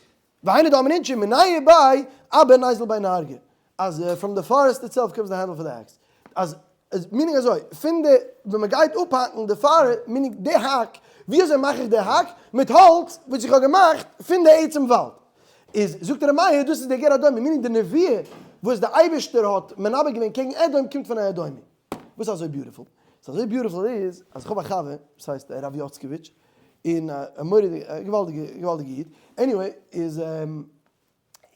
והיינו דאמר אינשי מיניה וביה אבא ניזיל בי נהרגא, אז from the forest itself comes the handle for the axe, אז meaning אזוי, פון די ווען מען גייט אפהאקן די forest, meaning די האק, ווי אזוי מאך איך די האק? מיט האלץ וואס איך האב געמאכט פון די עצם וואלד. איז זאגט ר' מאיר דאס איז די גר אדומי, meaning די נבואה וואס די אייבערשטער האט מנבא געווען קעגן אדום קומט פון א אדומי. וואס איז אזוי beautiful? ס'איז אזוי beautiful איז אז איך האב א חבר וואס הייסט הרב יאצקעוויטש, און א מורא'דיגע א געוואלדיגע געוואלדיגע איד, anyway איז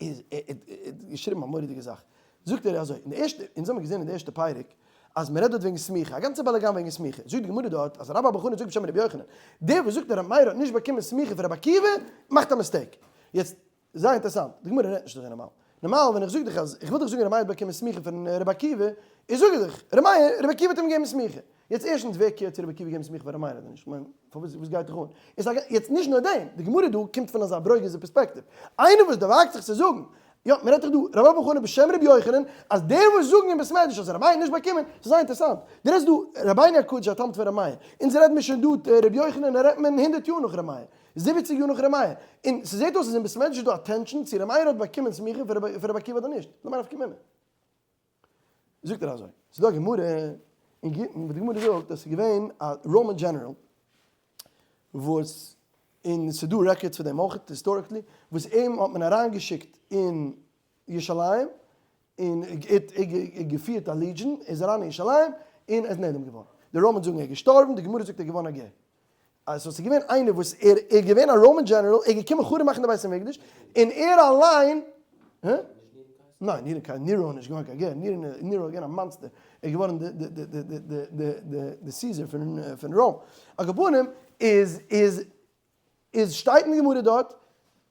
איז ער האט געשריבן א מורא'דיגע זאך, זאגט ער אזוי, אין די ערשטע, אונז האבן געזען אין די ערשטע פרק אז מ'רעדט דארט וועגן סמיכה, א גאנצע באלאגאן וועגן סמיכה, זאגט די גמרא דארט אז רבה בר חנה זאגט בשם רבי יוחנן, דער וואס זאגט אז רבי מאיר האט נישט באקומען סמיכה פון רבי עקיבא מאכט א mistake, יעצט זייער אינטערעסאנט, די גמרא רעדט נישט אזוי נארמאל. נארמאל ווען איך זאג דיך אז איך וויל דיך זאגן ר' מאיר האט באקומען סמיכה פון רבי עקיבא, איז זאג איך דיך, ר' מאיר, רבי עקיבא האט אים געגעבן סמיכה. יעצט ערשטנס ווער care ט צו רבי עקיבא געבן סמיכה פאר ר' מאיר אדער נישט? כ'מיין, פארוואס, וואס גייט דיך אן? איז א, יעצט נישט נאר דעם, די גמרא דא קומט פון אזא ברוגז'ע פערספעקטיוו. איינער וואס דערוואגט זיך צו זאגן, יא, מען רעדט דאך דא, רבה בר חנה בשם רבי יוחנן, אז דער וואס זאגן אין בית מדרש אז ר' מאיר האט נישט באקומען, ס'איז זייער אינטערעסאנט. דו רעדסט דא רבינו הקדוש א תלמיד פון ר' מאיר. אונז רעדן מיר שוין דא רבי יוחנן רעדט מען הונדערט יאר נאך ר' מאיר. זיבעציג יאר נאך ר' מאיר, און ס'זעט אויס אז אין בית מדרש איז דא א tension צו ר' מאיר האט באקומען סמיכה פון רבי עקיבא אדער נישט, למאי נפקא מינה? זאגט ער אזוי, ס'איז דא א גמרא אין גיטין וואס די גמרא זאגט אז ס'איז געווען א Roman general וואס, און ס'איז דא records פון דעם אויך historically, וואס אים האט מען אריינגעשיקט אין ירושלים און ער האט געפירט א legion, ער איז אריין אין ירושלים און ער איז נעלם געווארן. די Romans זאגן ער איז געשטארבן, די גמרא זאגט ער איז געווארן א גר. אז ס'איז געווען איינער וואס ער איז געווען א Roman general, ער איז געקומען חרוב מאכן די בית המקדש, און ער אליין, הע? ניין, נירא קיין נירא איז נישט געווארן קיין גר, נירא איז געווען א monster, ער איז געווארן די Caesar פון Rome. על כל פנים איז איז איז שטייט אין די גמרא דארט.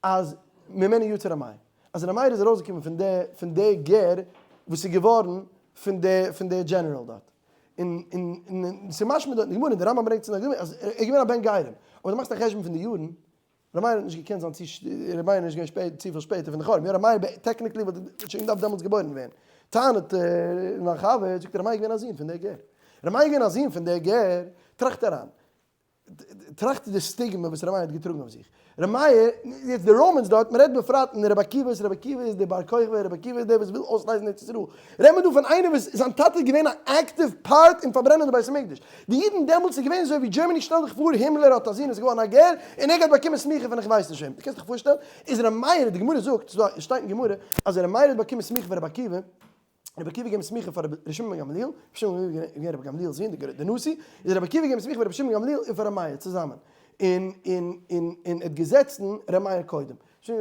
אז ממנו יצא ר' מאיר, אז ר' מאיר איז ארויסגעקומען פון די פון די גר וואס איז געווארן פון די פון די general דארט, און און און ס'איז משמע דארט אין די גמרא און די רמב ם ברענגט עס אין די הקדמה אז ער איז געווען א בן גרים, אבער דו מאכסט א חשבון פון די יארן, ר' מאיר האט נישט געקענט זיין צו ר' מאיר איז נישט געווען שפעט צופיל שפעטער פון די חורבן, יא ר' מאיר technically וואלט שוין געדארפט דעמאלטס געבוירן ווערן, טענה'ט מיין חבר, זאגט ער ר' מאיר איז געווען א זון פון די גר, ר' מאיר איז געווען א זון פון די גר, טראכט אריין, טראכט די סטיגמע וואס ר' מאיר האט געטראגן אויף זיך. ר' מאיר, יעצט די Romans דארט, מען רעדט בפרט אין רבי עקיבא, רבי עקיבא איז דער בר כוכבא, רבי עקיבא איז דער וואס וויל אויסלייזן ארץ ישראל. רעדט מען דא פון איינער וואס זיין טאטע איז געווען א active part אין פארברענען די בית המקדש. די אידן דעמאלטס איז געווען אזוי ווי Germany שטעל דיך פאר הימלער האט א זון איז געווארן א גר און ער גייט באקומען סמיכה פון איך ווייס נישט וועם. דו קענסט דיך פארשטעלן? איז ר' מאיר, די גמרא זאגט, ס'איז דא א, שטייט אין גמרא אז ר' מאיר האט באקומען סמיכה פון רבי עקיבא, רבי עקיבא געבן סמיכה פאר רבי שמעון בן גמליאל, רבי שמעון בן גמליאל איז געווען רבי גמליאל'ס זון, די נשיא, איז רבי עקיבא געבן סמיכה פאר רבי שמעון בן גמליאל און פאר רבי מאיר צוזאמען, און און און און ער האט געזעצן רבי מאיר קודם, ער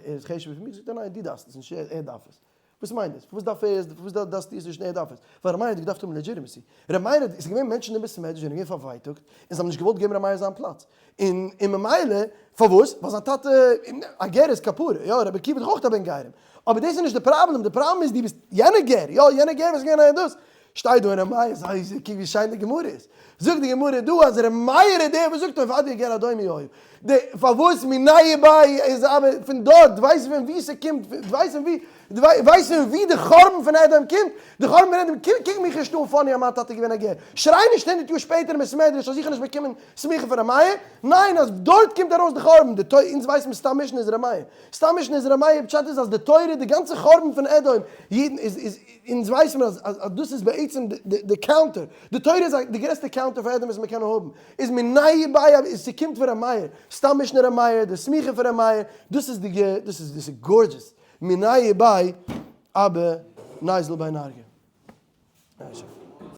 איז חשוב'ער פון מיר, זאגט ער ניין דו דארפסט עס נישט ער דארף עס, וואס מיינט דאס? פארוואס דארף ער עס, פארוואס דארפסטו עס נישט און ער דארף עס? ווייל רבי מאיר האט געדארפט האבן legitimacy, רבי מאיר האט, עס איז געווען מענטשן אין בית המדרש זענען געווען פארווייטאגט און זיי האבן נישט געוואלט געבן רבי מאיר זיין פלאץ, און און ממילא פארוואס? ווייל זיין טאטע, א גר איז כפרה, יא רבי עקיבא איז דאך אויך א בן גרים, אבער דאס איז נישט די פראבלעם, די פראבלעם איז דו ביסט יענע גר, יא יענע גר וואס איז געווען א דאס, שטייט דא אין ר' מאיר, זיי זיי קוק ווי שיין די גמרא איז, זאגט די גמרא דא אז ר' מאיר איז דער וואס זאגט עובדיה גר אדומי היה, די פארוואס מיניה וביה איז אבער פון דארט, ווייסט פון ווי ס'קומט, ווייסט פון ווי, ווייסט פון ווי די חורבן פון אדום קומט, די חורבן פון אדום קומט, קוק מיך נישט אן funny אז מיין טאטע איז געווען א גר, שריי נישט הונדערט יאר שפעטער אין בית מדרש אז איך האב נישט באקומען סמיכה פון ר' מאיר, ניין אז דארט קומט ארויס די חורבן, די תורה, אונז ווייסן סתם משנה איז ר' מאיר, סתם משנה איז ר' מאיר, פשט איז אז די תורה, די גאנצע חורבן פון אדום, אידן, איז איז, אונז ווייסן מיר אז אז דאס איז בעצם די counter, די תורה איז די גרעסטע counter פאר אדום וואס מען קען האבן, איז מיניה וביה איז ס'קומט פון ר' מאיר, סתם משנה ר' מאיר, די סמיכה פון ר' מאיר, דאס איז די דאס איז דאס איז gorgeous, מיניה וביה אבא ניזיל בי נרגא.